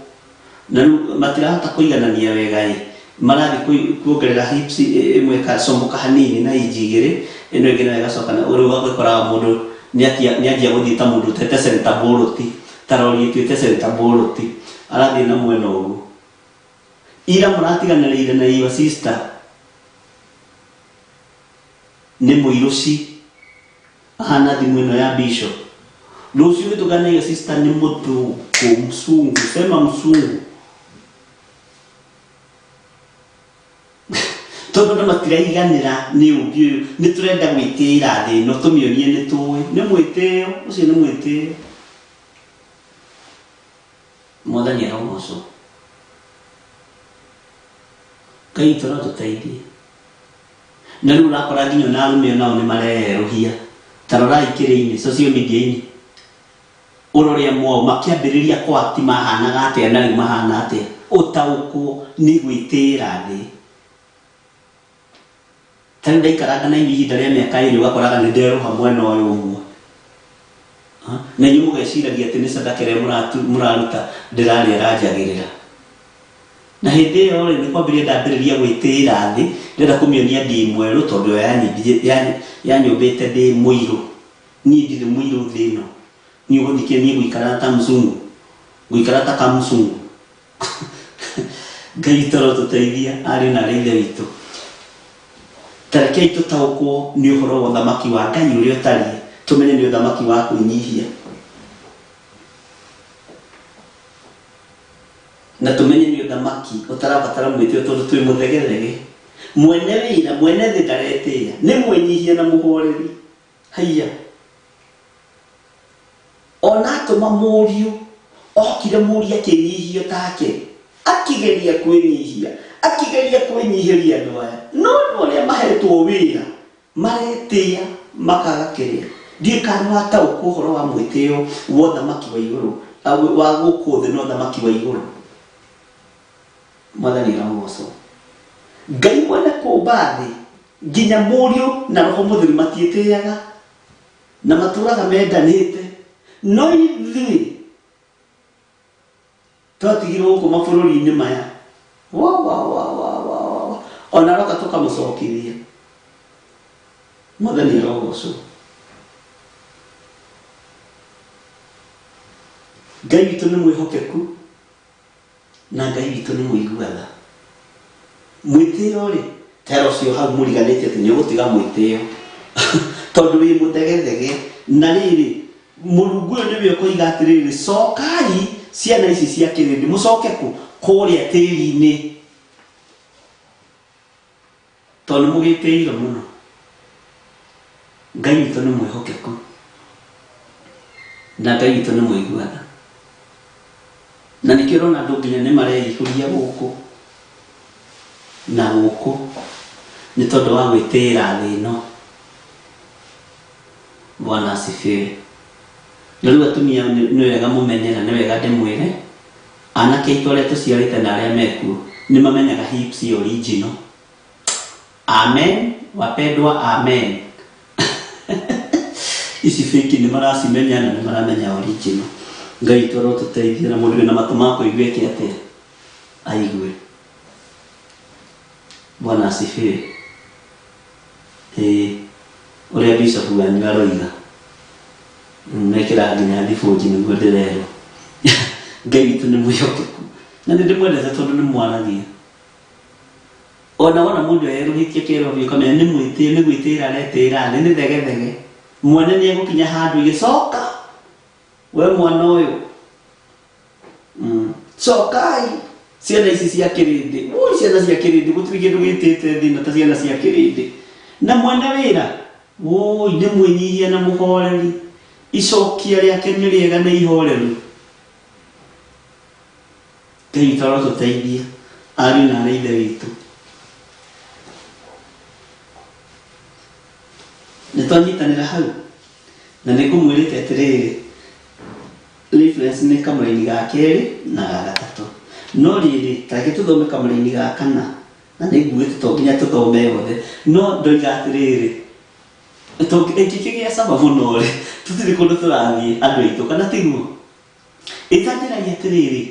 Na rĩu matirahota kũiganania wega ĩ, marathiĩ kuongerera hips ĩmwe ĩkacomoka hanini na inji igĩrĩ, ĩno ĩngĩ nayo ĩgacoka na rĩu ũgakoraga mũndũ nĩanjia gũthiĩ ta mũndũ ũtete center bolt, ta rori ĩtuĩte center bolt, arathiĩ na mwena ũguo. Ira mũratiganĩrĩire na your sister nĩ mũirũci ahana thimũ ĩno ya bishop. Rũciũ ũgĩtũngana na your sister nĩ mũthũngũ, msungu, sema msungu. Tondũ andũ matiraiganĩra nĩ ũmbi ũyũ, nĩ tũrenda gwĩtĩĩra thĩ ĩno tũmĩonie nĩ tũĩ. Nĩ mwĩtĩo, ũcio nĩ mwĩtĩo. Mwathani arogocwo. Ngai witũ arotũteithia. Na rĩu ũrakora nginya ona arũme onao nĩ mareyerũhia. Ta rorai kĩrĩ-inĩ, social media-inĩ. Ũrore amwe ao makĩambĩrĩria kwati mahanaga atĩa na rĩu mahana atĩa. Ũtaũkwo nĩ gwĩtĩĩra thĩ. Ta rĩu ndaikaranga na inyuĩ ihinda rĩa mĩaka ĩrĩ ũgakoraga nĩ nderũha mwena ũyũ ũguo. Na inyuĩ mũgeciragia atĩ nĩ sadaka ĩrĩa mũraruta ndĩrarĩa ĩranjagĩrĩra. Na hĩndĩ ĩyo rĩ, nĩ kwambĩrĩria ndambĩrĩria gwĩtĩĩra thĩ, ndĩrenda kũmĩonia ndĩ mwerũ tondũ yo yanyũmbĩte ndĩ mũirũ. Niĩ ndirĩ mũirũ thĩ ĩno. Niĩ ũgũthikia niĩ ngũikara ta mzungu, ngũikara ta kamzungu. Ngai witũ arotũteithia ariũ na aarĩ a Ithe witũ. Ta rekei tũtaũkwo nĩ ũhoro wa ũthamaki wa Ngai ũrĩa ũtariĩ, tũmenye nĩ ũthamaki wa kwĩnyihia. Na tũmenye nĩ ũthamaki ũtarabatara mwĩtĩo tondũ twĩ mũthegethege. Mwene wĩra, mwene thĩ ndaretĩĩa, nĩ mwĩnyihia na mũhoreri. Haiya! Ona atũma mũriũ, okire mũriũ akĩnyihio take, akĩgeria kwĩnyihia, akĩgeria kwĩnyihĩria andũ aya. No andũ arĩa mahetwo wĩra, maretĩĩa makaga kĩrĩa. Ndiũĩ kana nĩwataũkwo ũhoro wa mwĩtĩo wa ũthamaki wa igũrũ, wa gũkũ thĩ na ũthamaki wa igũrũ. Mwathani arogocwo. Ngai mwene kũmba thĩ, nginya mũriũ na roho mũtheru matiĩtĩaga na matũraga mendanĩte. No ithuĩ twatigirwo gũkũ mabũrũri-inĩ maya, wa wa wa wa wa wa wa. Ona roka tũkamũcokithia. Mwathani arogocwo. Ngai witũ nĩ mwĩhokeku na Ngai witũ nĩ mũigua tha. Mwĩtĩo rĩ, tera ũcio hau mũriganĩtie atĩ nĩ ũgũtiga mwĩtĩo tondũ wĩ mũthegethege. Na rĩrĩ, Mũrungu ũyũ nĩwe ũkoiga atĩrĩrĩ, cokai ciana ici cia kĩrĩndĩ, mũcoke kũ? Kũrĩa tĩri-inĩ. Tondũ nĩ mũgĩtĩire mũno. Ngai witũ nĩ mwĩhokeku na Ngai witũ nĩ mũigua tha. Na nĩkĩo ũrona andũ nginya nĩ mareihũria gũkũ na gũkũ nĩ tondũ wa gwĩtĩĩra thĩ ĩno. Bwana asifiwe. Na rĩu atumia nĩ wega mũmenye na nĩ wega ndĩmwĩre, anake aitũ arĩa tũciarĩte na arĩa mekuo nĩ mamenyaga hips original. Amen wapendwa amen. Ici fake nĩ maracimenya na nĩ maramenya original. Ngai witũ arotũteithia na mũndũ wĩna matũ ma kũigua eke atĩa? Aigue. Bwana asifiwe. Ĩĩ, ũrĩa bishop wanyu aroiga. Mekĩraga nginya thibũnji nĩguo ndĩrerwo. Ngai witũ nĩ mwĩhokeku. Na nĩ ndĩmwendete tondũ nĩ mwaragia. Ona wona mũndũ erũhĩtie kĩrobi ũkamenya nĩ mwĩtĩo nĩ gwĩtĩĩra aretĩĩra thĩ nĩ thegethege. Mwene nĩ egũkinya handũ igĩcoka we mwana ũyũ Cokai ciana ici cia kĩrĩndĩ. Ui ciana cia kĩrĩndĩ gũtirĩ kĩndũ gĩtĩte thĩna ta ciana cia kĩrĩndĩ. Na mwene wĩra woi nĩ mwĩnyihia na mũhoreri. Icokia rĩake nĩ rĩega na ihoreru. Ngai witũ arotũteithia ariũ na arĩ ithe witũ. Nĩ twanyitanĩra hau na nĩ ngũmwĩrĩte atĩrĩrĩ reference nĩ kamũraini ga kerĩ na ga gatatũ. No rĩrĩ, ta reke tũthome kamũraini ga kana, na nĩ nguĩte to nginya tũthome yothe, no ndoiga atĩrĩrĩ, ĩngĩkĩgĩa cama mũno rĩ, tũtirĩ kũndũ tũrathiĩ andũ aitũ, kana tiguo? Ĩtanjĩragia atĩrĩrĩ,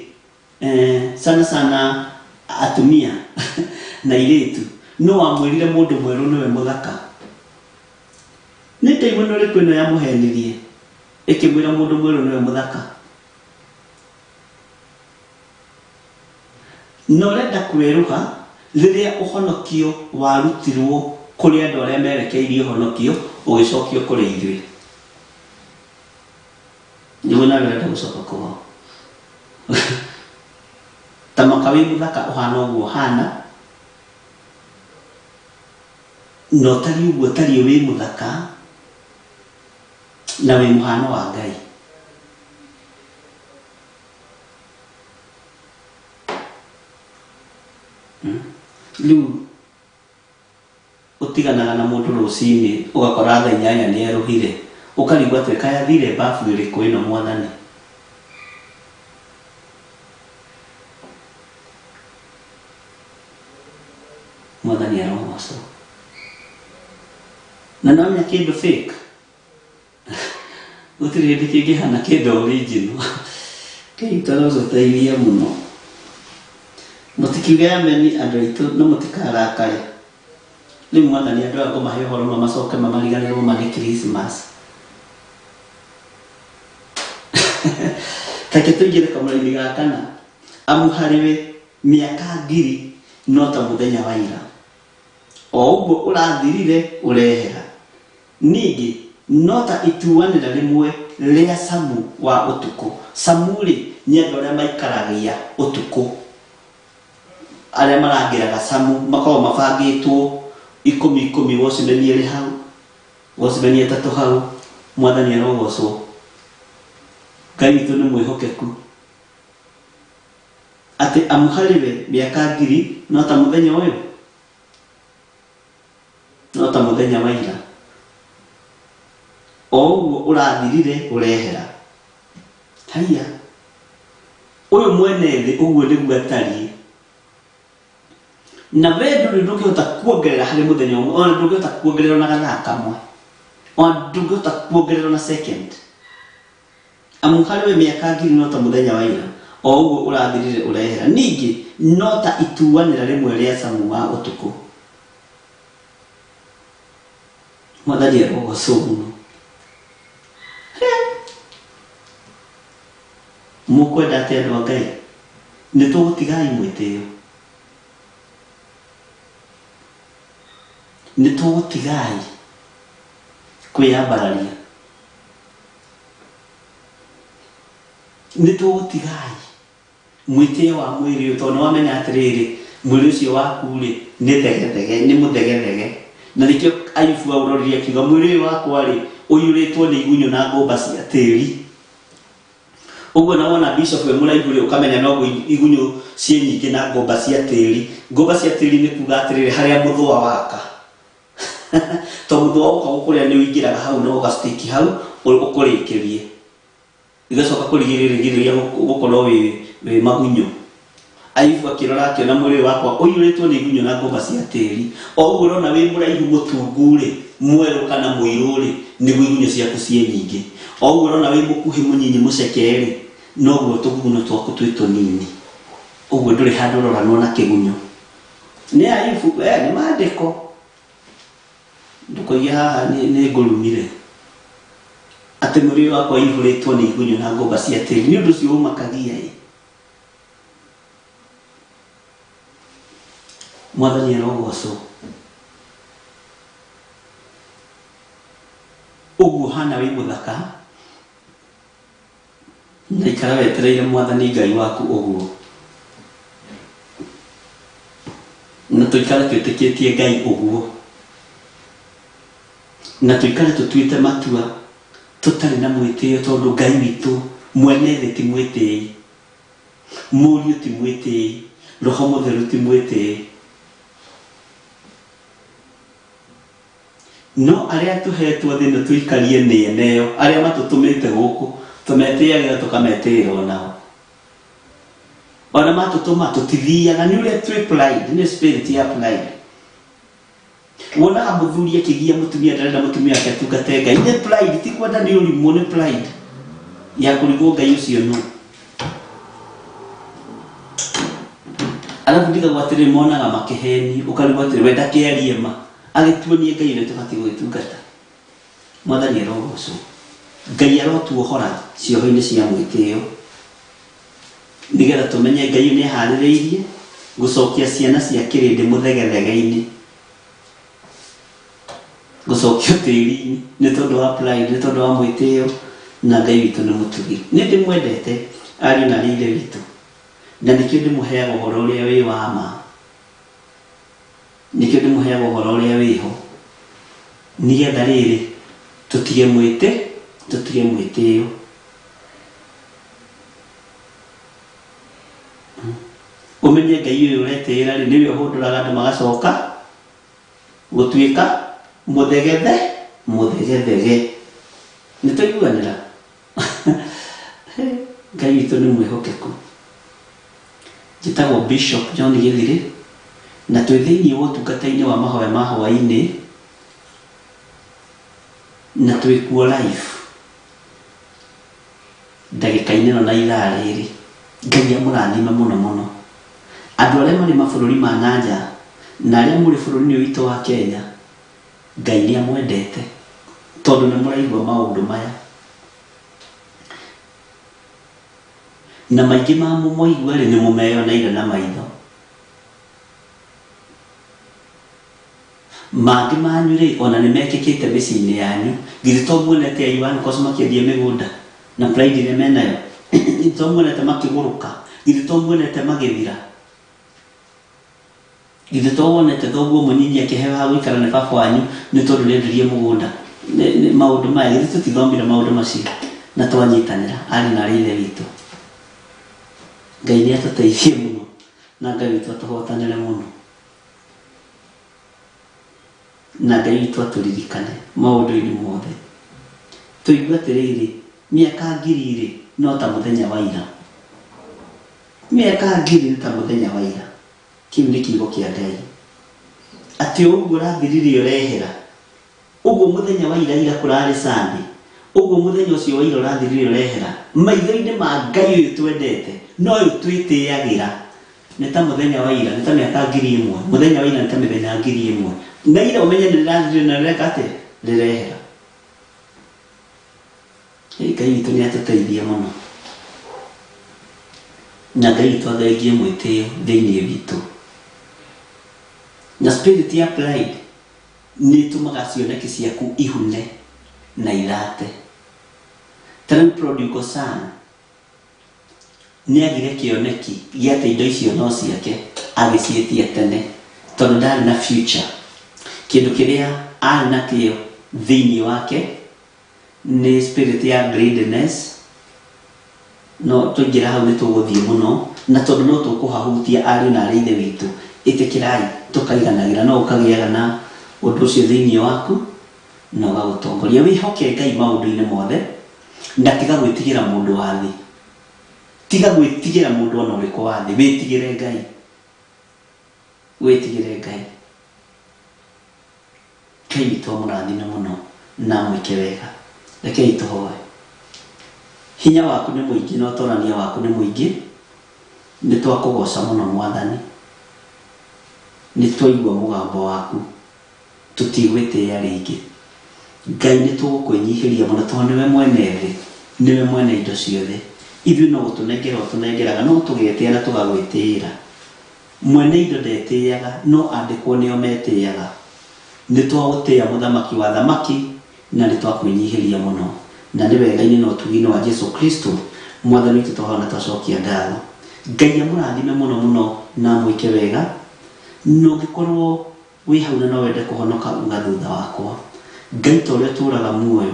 eh, sana sana atumia na airĩtu, nũ wamwĩrire mũndũ mwerũ nĩwe mũthaka? Nĩ ndaimono ĩrĩkũ ĩno yamũhenirie ĩkĩmwĩra mũndũ mwerũ nĩwe mũthaka? Na ũrenda kwerũha rĩrĩa ũhonokio warutirwo kũrĩ andũ arĩa merekeirie ũhonokio ũgĩcokio kũrĩ ithuĩ. Nĩguo nawe ũrenda gũcoka kũho. Ta maka wĩ mũthaka ũhana ũguo ũhana, na ũtariĩ ũguo ũtariĩ wĩ mũthaka, na wĩ mũhano wa Ngai. Rĩu ũtiganaga na mũndũ rũcinĩ ũgakora thaa inyanya nĩ erũhire, ũkarigwo atĩrĩ kaĩ athire babu ĩrĩkũ ĩno mwathani? Mwathani arogocwo. Na nĩwamenya kĩndũ fake gũtirĩ hĩndĩ kĩngĩhana kĩndũ original. Ngai witũ arotũteithia mũno. Mũtikiuge ameni andũ aitũ na mũtikarakare. Rĩu mwathani andũ aya ngũmahe ũhoro ma macoke mamariganĩrwo ma nĩ Christmas. Reke tũingĩre kamũraini ga kana. Amu harĩ we mĩaka ngiri no ta mũthenya wa ira. O ũguo ũrathirire ũrehera. Ningĩ no ta ituanĩra rĩmwe rĩa camu wa ũtukũ. Camu-rĩ, nĩ andũ arĩa maikaragia ũtukũ, arĩa marangĩraga camu, makoragwo mabangĩtwo ikũmi ikũmi, watchman erĩ hau, watchman atatũ hau, Mwathani arogocwo. Ngai witũ nĩ mwĩhokeku. Atĩ amu harĩ we mĩaka ngiri no ta mũthenya ũyũ, no ta mũthenya wa ira. O ũguo ũrathirire ũrehera. Haiya, ũyũ mwene thĩ ũguo nĩguo atariĩ. Na we ndũrĩ ndũngĩhota kuongerera harĩ mũthenya ũmwe, ona ndũngĩhota kuongerera ona gathaa kamwe, ona ndũngĩhota kuongerera ona second. Amu harĩ we mĩaka ngiri no ta mũthenya wa ira, o ũguo ũrathirire ũrehera. Ningĩ no ta ituanĩra rĩmwe rĩa camu wa ũtukũ. Mwathani arogocwo mũno. Mũkwenda atĩa andũ a Ngai? Nĩ tũgũtigai mwĩtĩo? Nĩ tũgũtigai kwĩyambararia? Nĩ tũgũtigai mwĩtĩo wa mwĩrĩ ũyũ, tondũ nĩ wamenya atĩrĩrĩ, mwĩrĩ ũcio waku rĩ, nĩ thegethege, nĩ mũthegethege. Na nĩkĩo Ayubu aũroririe akiuga, mwĩrĩ ũyũ wakwa rĩ, ũiyũrĩtwo nĩ igunyũ na ngũmba cia tĩri. Ũguo na wona bishop e mũraihu rĩ, ũkamenya noguo igunyũ ciĩ nyingĩ na ngũmba cia tĩri. Ngũmba cia tĩri nĩ kuga atĩrĩrĩ, harĩa mũthũa waka. To mũthũa woka gũkũrĩa nĩ ũingĩraga hau na ũga stick hau ũkũrĩkĩrie. Igacoka kũrigĩrĩria gũkorwo wĩ magunyũ. Ayubu akĩrora akĩona mwĩrĩ wakwa ũiyũrĩtwo nĩ igunyũ na ngũmba cia tĩri. O ũguo ũrona wĩ mũraihu mũtungu-rĩ, mwerũ kana mũirũ-rĩ, nĩguo igunyũ ciaku ciĩ nyingĩ. O ũguo ũrona wĩ mũkuhĩ mũnyinyi mũceke-rĩ, noguo tũgunyũ twaku twĩ tũnini. Ũguo ndũrĩ handũ ũroranwo na kĩgunyũ. Nĩ Ayubu, nĩ maandĩko. Ndũkoige haha nĩ ngũrumire. Atĩ mwĩrĩ wakwa ũihũrĩtwo nĩ igunyũ na ngũmba cia tĩri. Nĩ ũndũ ũcio ũmakagia ĩ. Mwathani arogocwo. Ũguo ũhana wĩ mũthaka, na ikara wetereire Mwathani Ngai waku ũguo. Na tũikare twĩtĩkĩtie Ngai ũguo. Na tũikare tũtuĩte matua tũtarĩ na mwĩtĩo, tondũ Ngai witũ mwene thĩ ti mwĩtĩi. Mũriũ ti mwĩtĩi, Roho Mũtheru ti mwĩtĩi. No arĩa tũhetwo thĩ ĩno tũikarie mĩena ĩyo, arĩa matũtũmĩte gũkũ, tũmetĩagĩra tũkametĩĩra onao. Ona matũtũma tũtithiaga, nĩ ũrĩa twĩ pride, nĩ spirit ya pride. Wonaga mũthuri akĩgia mũtumia ndarenda mũtumia wake atungate Ngai, nĩ pride, ti kwenda nĩ ũrimũ, nĩ pride ya kũrigwo Ngai ũcio nũ. Arabu ndigagwo atĩrĩrĩ monaga makĩhenio, ũkarigwo atĩrĩrĩ we ndakĩarie ma, agĩtuonie Ngai ũrĩa tũbatiĩ gũgĩtungata. Mwathani arogocwo. Ngai arotuohora cioho-inĩ cia mwĩtĩo, nĩgetha tũmenye Ngai ũyũ nĩeharĩrĩirie gũcokia ciana cia kĩrĩndĩ mũthegethege-inĩ, gũcokio tĩri-inĩ nĩ tondũ wa pride, nĩ tondũ wa mwĩtĩo, na Ngai witũ nĩ mũtugi. Nĩ ndĩmwendete ariũ na aarĩ a Ithe witũ, na nĩkĩo ndĩmũheaga ũhoro ũrĩa wĩ wa ma. Nĩkĩo ndĩmũheaga ũhoro ũrĩa wĩho, nĩgetha rĩrĩ, tũtige mwĩtĩ, tũtige mwĩtĩo. Ũmenye Ngai ũyũ ũretĩĩra rĩ, nĩwe ũhũndũraga andũ magacoka gũtuĩka mũthegethe, mũthegethege. Nĩ twaiguanĩra? Ngai witũ nĩ mwĩhokeku. Njĩtagwo Bishop John Gĩthirĩ, na twĩ thĩinĩ wa ũtungata-inĩ wa mahoya ma hwaĩ-inĩ, na twĩ kuo live ndagĩka-inĩ ĩno na ithaa rĩrĩ. Ngai amũrathime mũno mũno. Andũ arĩa marĩ mabũrũri ma na nja, na arĩa mũrĩ bũrũri-inĩ ũyũ witũ wa Kenya, Ngai nĩ amwendete, tondũ nĩ mũraigua maũndũ maya. Na maingĩ mamo mwaigua rĩ, nĩ mũmeyoneire na maitho. Mangĩ manyu rĩ, ona nĩ mekĩkĩte mĩciĩ-inĩ yanyu. Githĩ to muonete Ivan Koss makĩendia mĩgũnda na pride ĩrĩa menayo? Githĩ to muonete makĩgũrũka? Githĩ to muonete magĩthira? Githĩ to wonete thoguo mũnyinyi akĩheo ha gũikara nĩ baba wanyu nĩ tondũ nĩendirie mũgũnda? Maũndũ maya, githĩ tũtithomire maũndũ macio na twanyitanĩra ariũ na aarĩ a Ithe witũ? Ngai nĩ atũteithie mũno na Ngai witũ atũhotanĩre mũno. Na Ngai witũ atũririkane maũndũ-inĩ mothe. Tũigue atĩrĩrĩ, mĩaka ngiri-rĩ, no ta mũthenya wa ira. Mĩaka ngiri nĩ ta mũthenya wa ira. Kĩu nĩ kiugo kĩa Ngai. Atĩ o ũguo ũrathirire ũrehera, ũguo mũthenya wa ira ira kũrarĩ Sunday, ũguo mũthenya ũcio wa ira ũrathirire ũrehera, maitho-inĩ ma Ngai ũyũ twendete, na ũyũ twĩtĩagĩra, nĩ ta mũthenya wa ira, nĩ ta mĩaka 1000. Mũthenya wa ira nĩ ta mĩthenya 1000. Na ira ũmenye nĩ rĩrathirire na rĩreka atĩa? Rĩrehera. Ngai witũ nĩ atũteithie mũno. Na Ngai witũ athengie mwĩtĩo thĩinĩ witũ. Na spirit ya pride nĩ ĩtũmaga cioneki ciaku ihune na ithate. Ta rĩu prodigal son nĩ agire kĩoneki gĩa atĩ indo icio no ciake agĩciĩtia tene tondũ ndarĩ na future. Kĩndũ kĩrĩa arĩ nakĩo thĩinĩ wake nĩ spirit ya greediness. No twaingĩra hau nĩ tũgũthiĩ mũno, na tondũ no tũkũhahutia ariũ na aarĩ a Ithe witũ, ĩtĩkĩrai tũkaiganagĩra, no ũkagĩaga na ũndũ ũcio thĩinĩ waku na ũgagũtongoria. Wĩhoke Ngai maũndũ-inĩ mothe, na tiga gwĩtigĩra mũndũ wa thĩ. Tiga gwĩtigĩra mũndũ o na ũrĩkũ wa thĩ, wĩtigĩre Ngai. Wĩtigĩre Ngai. Ngai witũ amũrathime mũno na amwĩke wega. Rekei tũhoe. Hinya waku nĩ mũingĩ na ũtorania waku nĩ mũingĩ. Nĩ twakũgoca mũno Mwathani. Nĩ twaigua mũgambo waku. Tũtigwĩtĩĩa rĩngĩ. Ngai nĩ tũgũkwĩnyihĩria mũno tondũ nĩwe mwene thĩ, nĩwe mwene indo ciothe. Ithuĩ no gũtũnengera ũtũnengeraga no tũgetĩa na tũgagwĩtĩĩra. Mwene indo ndetĩĩaga, no andĩkwo nĩo metĩĩaga. Nĩtwagũtĩĩa Mũthamaki wa athamaki, na nĩtwakwĩnyihĩria mũno. Na nĩ wega-inĩ na ũtugi-inĩ wa Jesu Kristo, Mwathani witũ twahoya na twacokia ngatho. Ngai amũrathime mũno mũno na amwĩke wega. Na ũngĩkorwo wĩ hau na no wende kũhonoka uga thutha wakwa, Ngai ta ũrĩa ũtũũraga muoyo,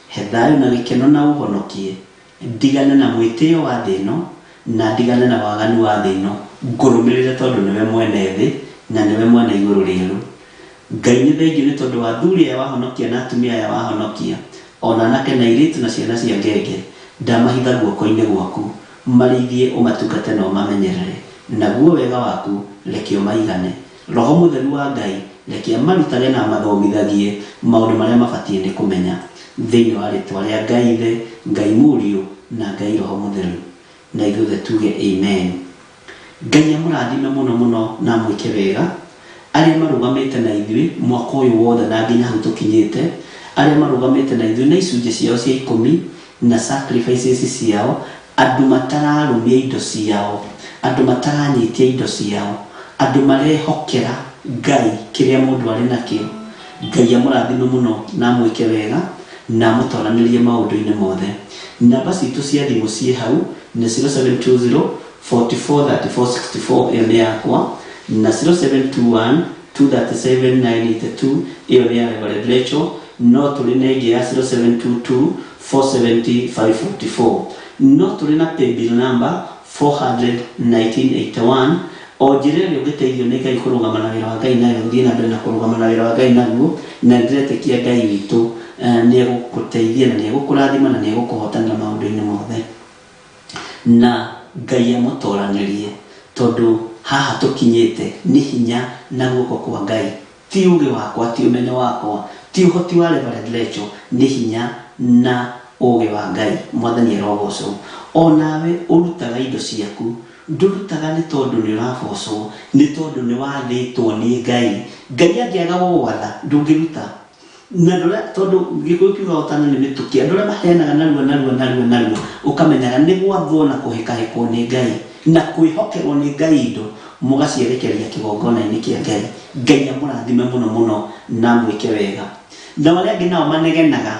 he thayũ na gĩkeno na ũhonokie. Ndigane na mwĩtĩo wa thĩ ĩno, na ndigane na waganu wa thĩ ĩno, ngũrũmĩrĩre tondũ nĩwe mwene thĩ, na nĩwe mwene igũrũ rĩerũ. Ngai nĩ thengiũ nĩ tondũ wa athuri aya wahonokia na atumia aya wahonokia, o na anake na airĩtu na ciana cia ngenge, ndamahitha guoko-inĩ gwaku, marĩithie ũmatungate na ũmamenyerere, naguo wega waku reke ũmaigane. Roho Mũtheru wa Ngai reke amarutage na amathomithagie maũndũ marĩa mabatiĩ nĩ kũmenya. Thĩinĩ wa rĩtwa rĩa Ngai Ithe, Ngai Mũriũ, na Ngai Roho Mũtheru. Na ithuothe tuge Amen. Ngai amũrathime mũno mũno na amwĩke wega. Arĩa marũgamĩte na ithuĩ mwaka ũyũ wothe na nginya hau tũkinyĩte, arĩa marũgamĩte na ithuĩ na icunjĩ ciao cia ikũmi na sacrifices ciao, Andũ matararũmia indo ciao, andũ mataranyitia indo ciao, andũ marehokera Ngai kĩrĩa mũndũ arĩ nakĩo. Ngai amũrathime mũno na amwĩke wega na amũtoranĩrie maũndũ-inĩ mothe. Namba citũ cia thimũ ciĩ hau nĩ 0720 44 34 64 ĩyo nĩ yakwa na 0721 237 982 ĩyo nĩ ya Reverend Rachel, no tũrĩ na ĩngĩ ya 0722 470 544. No tũrĩ na paybill number 400 1981. O njĩra ĩrĩa ũngĩteithio nĩ Ngai kũrũgama na wĩra wa Ngai nayo, thiĩ na mbere na kũrũgama na wĩra wa Ngai naguo, na nĩndĩretĩkia Ngai witũ nĩ egũgũteithia na nĩ egũkũrathima na nĩ egũkũhotanĩra maũndũ-inĩ mothe. Na Ngai amũtoranĩrie, tondũ haha tũkinyĩte nĩ hinya na guoko kwa Ngai. Ti ũũgĩ wakwa, ti ũmenyo wakwa, ti ũhoti wa Reverend Rachel, nĩ hinya na ũũgĩ wa Ngai. Mwathani arogocwo. O nawe ũrutaga indo ciaku, ndũrutaga nĩ tondũ nĩ ũrabocwo, nĩ tondũ nĩ wathĩtwo nĩ Ngai. Ngai angĩaga gũgwatha, ndũngĩruta. Na andũ arĩa, tondũ Gĩkũyũ kiugaga ũtana nĩ mĩtũkĩ, andũ arĩa maheanaga narua narua narua narua, ũkamenyaga nĩ gwathwo na kũhĩkahĩkwo nĩ Ngai, na kwĩhokerwo nĩ Ngai indo. Mũgacierekeria kĩgongona-inĩ kĩa Ngai. Ngai amũrathime mũno mũno na amwĩke wega. Nao arĩa angĩ nao manegenaga,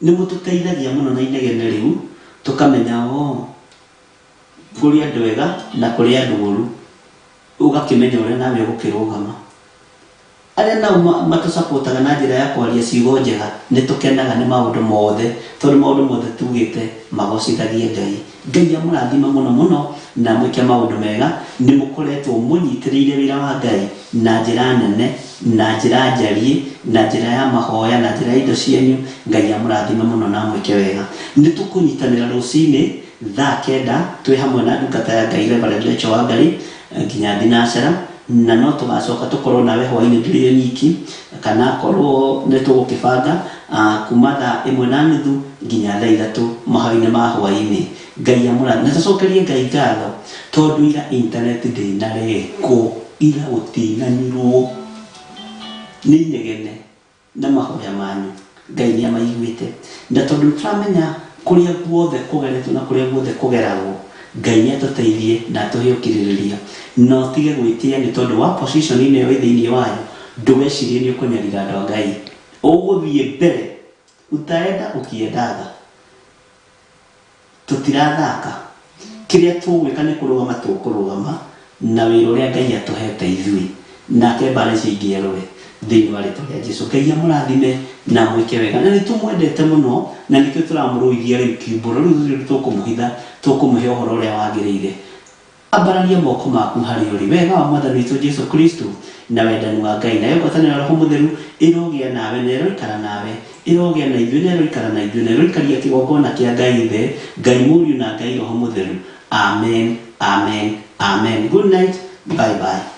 nĩ mũtũteithagia mũno na inegene rĩu, tũkamenya oo, kũrĩ andũ ega na kũrĩ andũ oru. Ũgakĩmenya ũrĩa nawe ũgũkĩrũgama. Arĩa nao matũcapotaga na njĩra ya kwaria ciugo njega, nĩ tũkenaga nĩ maũndũ mothe, tondũ maũndũ mothe tugĩte magocithagie Ngai. Ngai amũrathime mũno mũno na amwĩke maũndũ mega. Nĩ mũkoretwo mũnyitĩrĩire wĩra wa Ngai na njĩra nene, na njĩra njariĩ, na njĩra ya mahoya, na njĩra ya indo cianyu. Ngai amũrathime mũno na amwĩke wega. Nĩ tũkũnyitanĩra rũcinĩ thaa kenda twĩ hamwe na ndungata ya Ngai Reverend Rachel Wangari nginya thinacara, na no tũgacoka tũkorwo nawe hwainĩ ndũrĩ o nyiki, kana akorwo nĩ tũgũkĩbanga kuma thaa ĩmwe na nuthu nginya thaa ithatũ mahoya-inĩ ma hwainĩ. Ngai amũrathime. Na tũcokerie Ngai ngatho tondũ ira internet ndĩnarekwo, ira gũtinanyurwo nĩ inegene. Na mahoya manyu Ngai nĩ amaiguĩte. Na tondũ nĩ tũramenya kũrĩa guothe kũgeretwo na kũrĩa guothe kũgeragwo, Ngai nĩ atũteithie na atũhe ũkirĩrĩria. Na ũtige gwĩtĩa nĩ tondũ wa position ĩno wĩ thĩinĩ wayo, ndũgecirie nĩ ũkũnyarira andũ a Ngai. Ũgũthiĩ mbere, utaenda ukiendaga. Tũtirathaka. Kĩrĩa tũgwĩka nĩ kũrũgama tũkũrũgama na wĩra ũrĩa Ngai atũhete ithuĩ, nake mbara icio ingĩ arũe thĩinĩ wa rĩtwa rĩa Jesu. Ngai amũrathime na amwĩke wega. Na nĩ tũmwendete mũno na nĩkĩo tũramũrũithia rĩu kiumbũro. Rĩu tũtirĩ ũndũ tũkũmũhitha, tũkũmũhe ũhoro ũrĩa wagĩrĩire. Ambararia moko maku harĩa ũrĩ. Wega wa Mwathani witũ Jesu Kristo, na wendani wa Ngai, nayo ngwatanĩro ya Roho Mũtheru ĩrogĩa nawe na ĩroikara nawe, ĩrogĩa na ithuĩ na ĩroikara na ithuĩ, na ĩroikaria kĩgongona kĩa Ngai Ithe, Ngai Mũriũ na Ngai Roho Mũtheru. Amen, amen, amen. Good night, bye bye.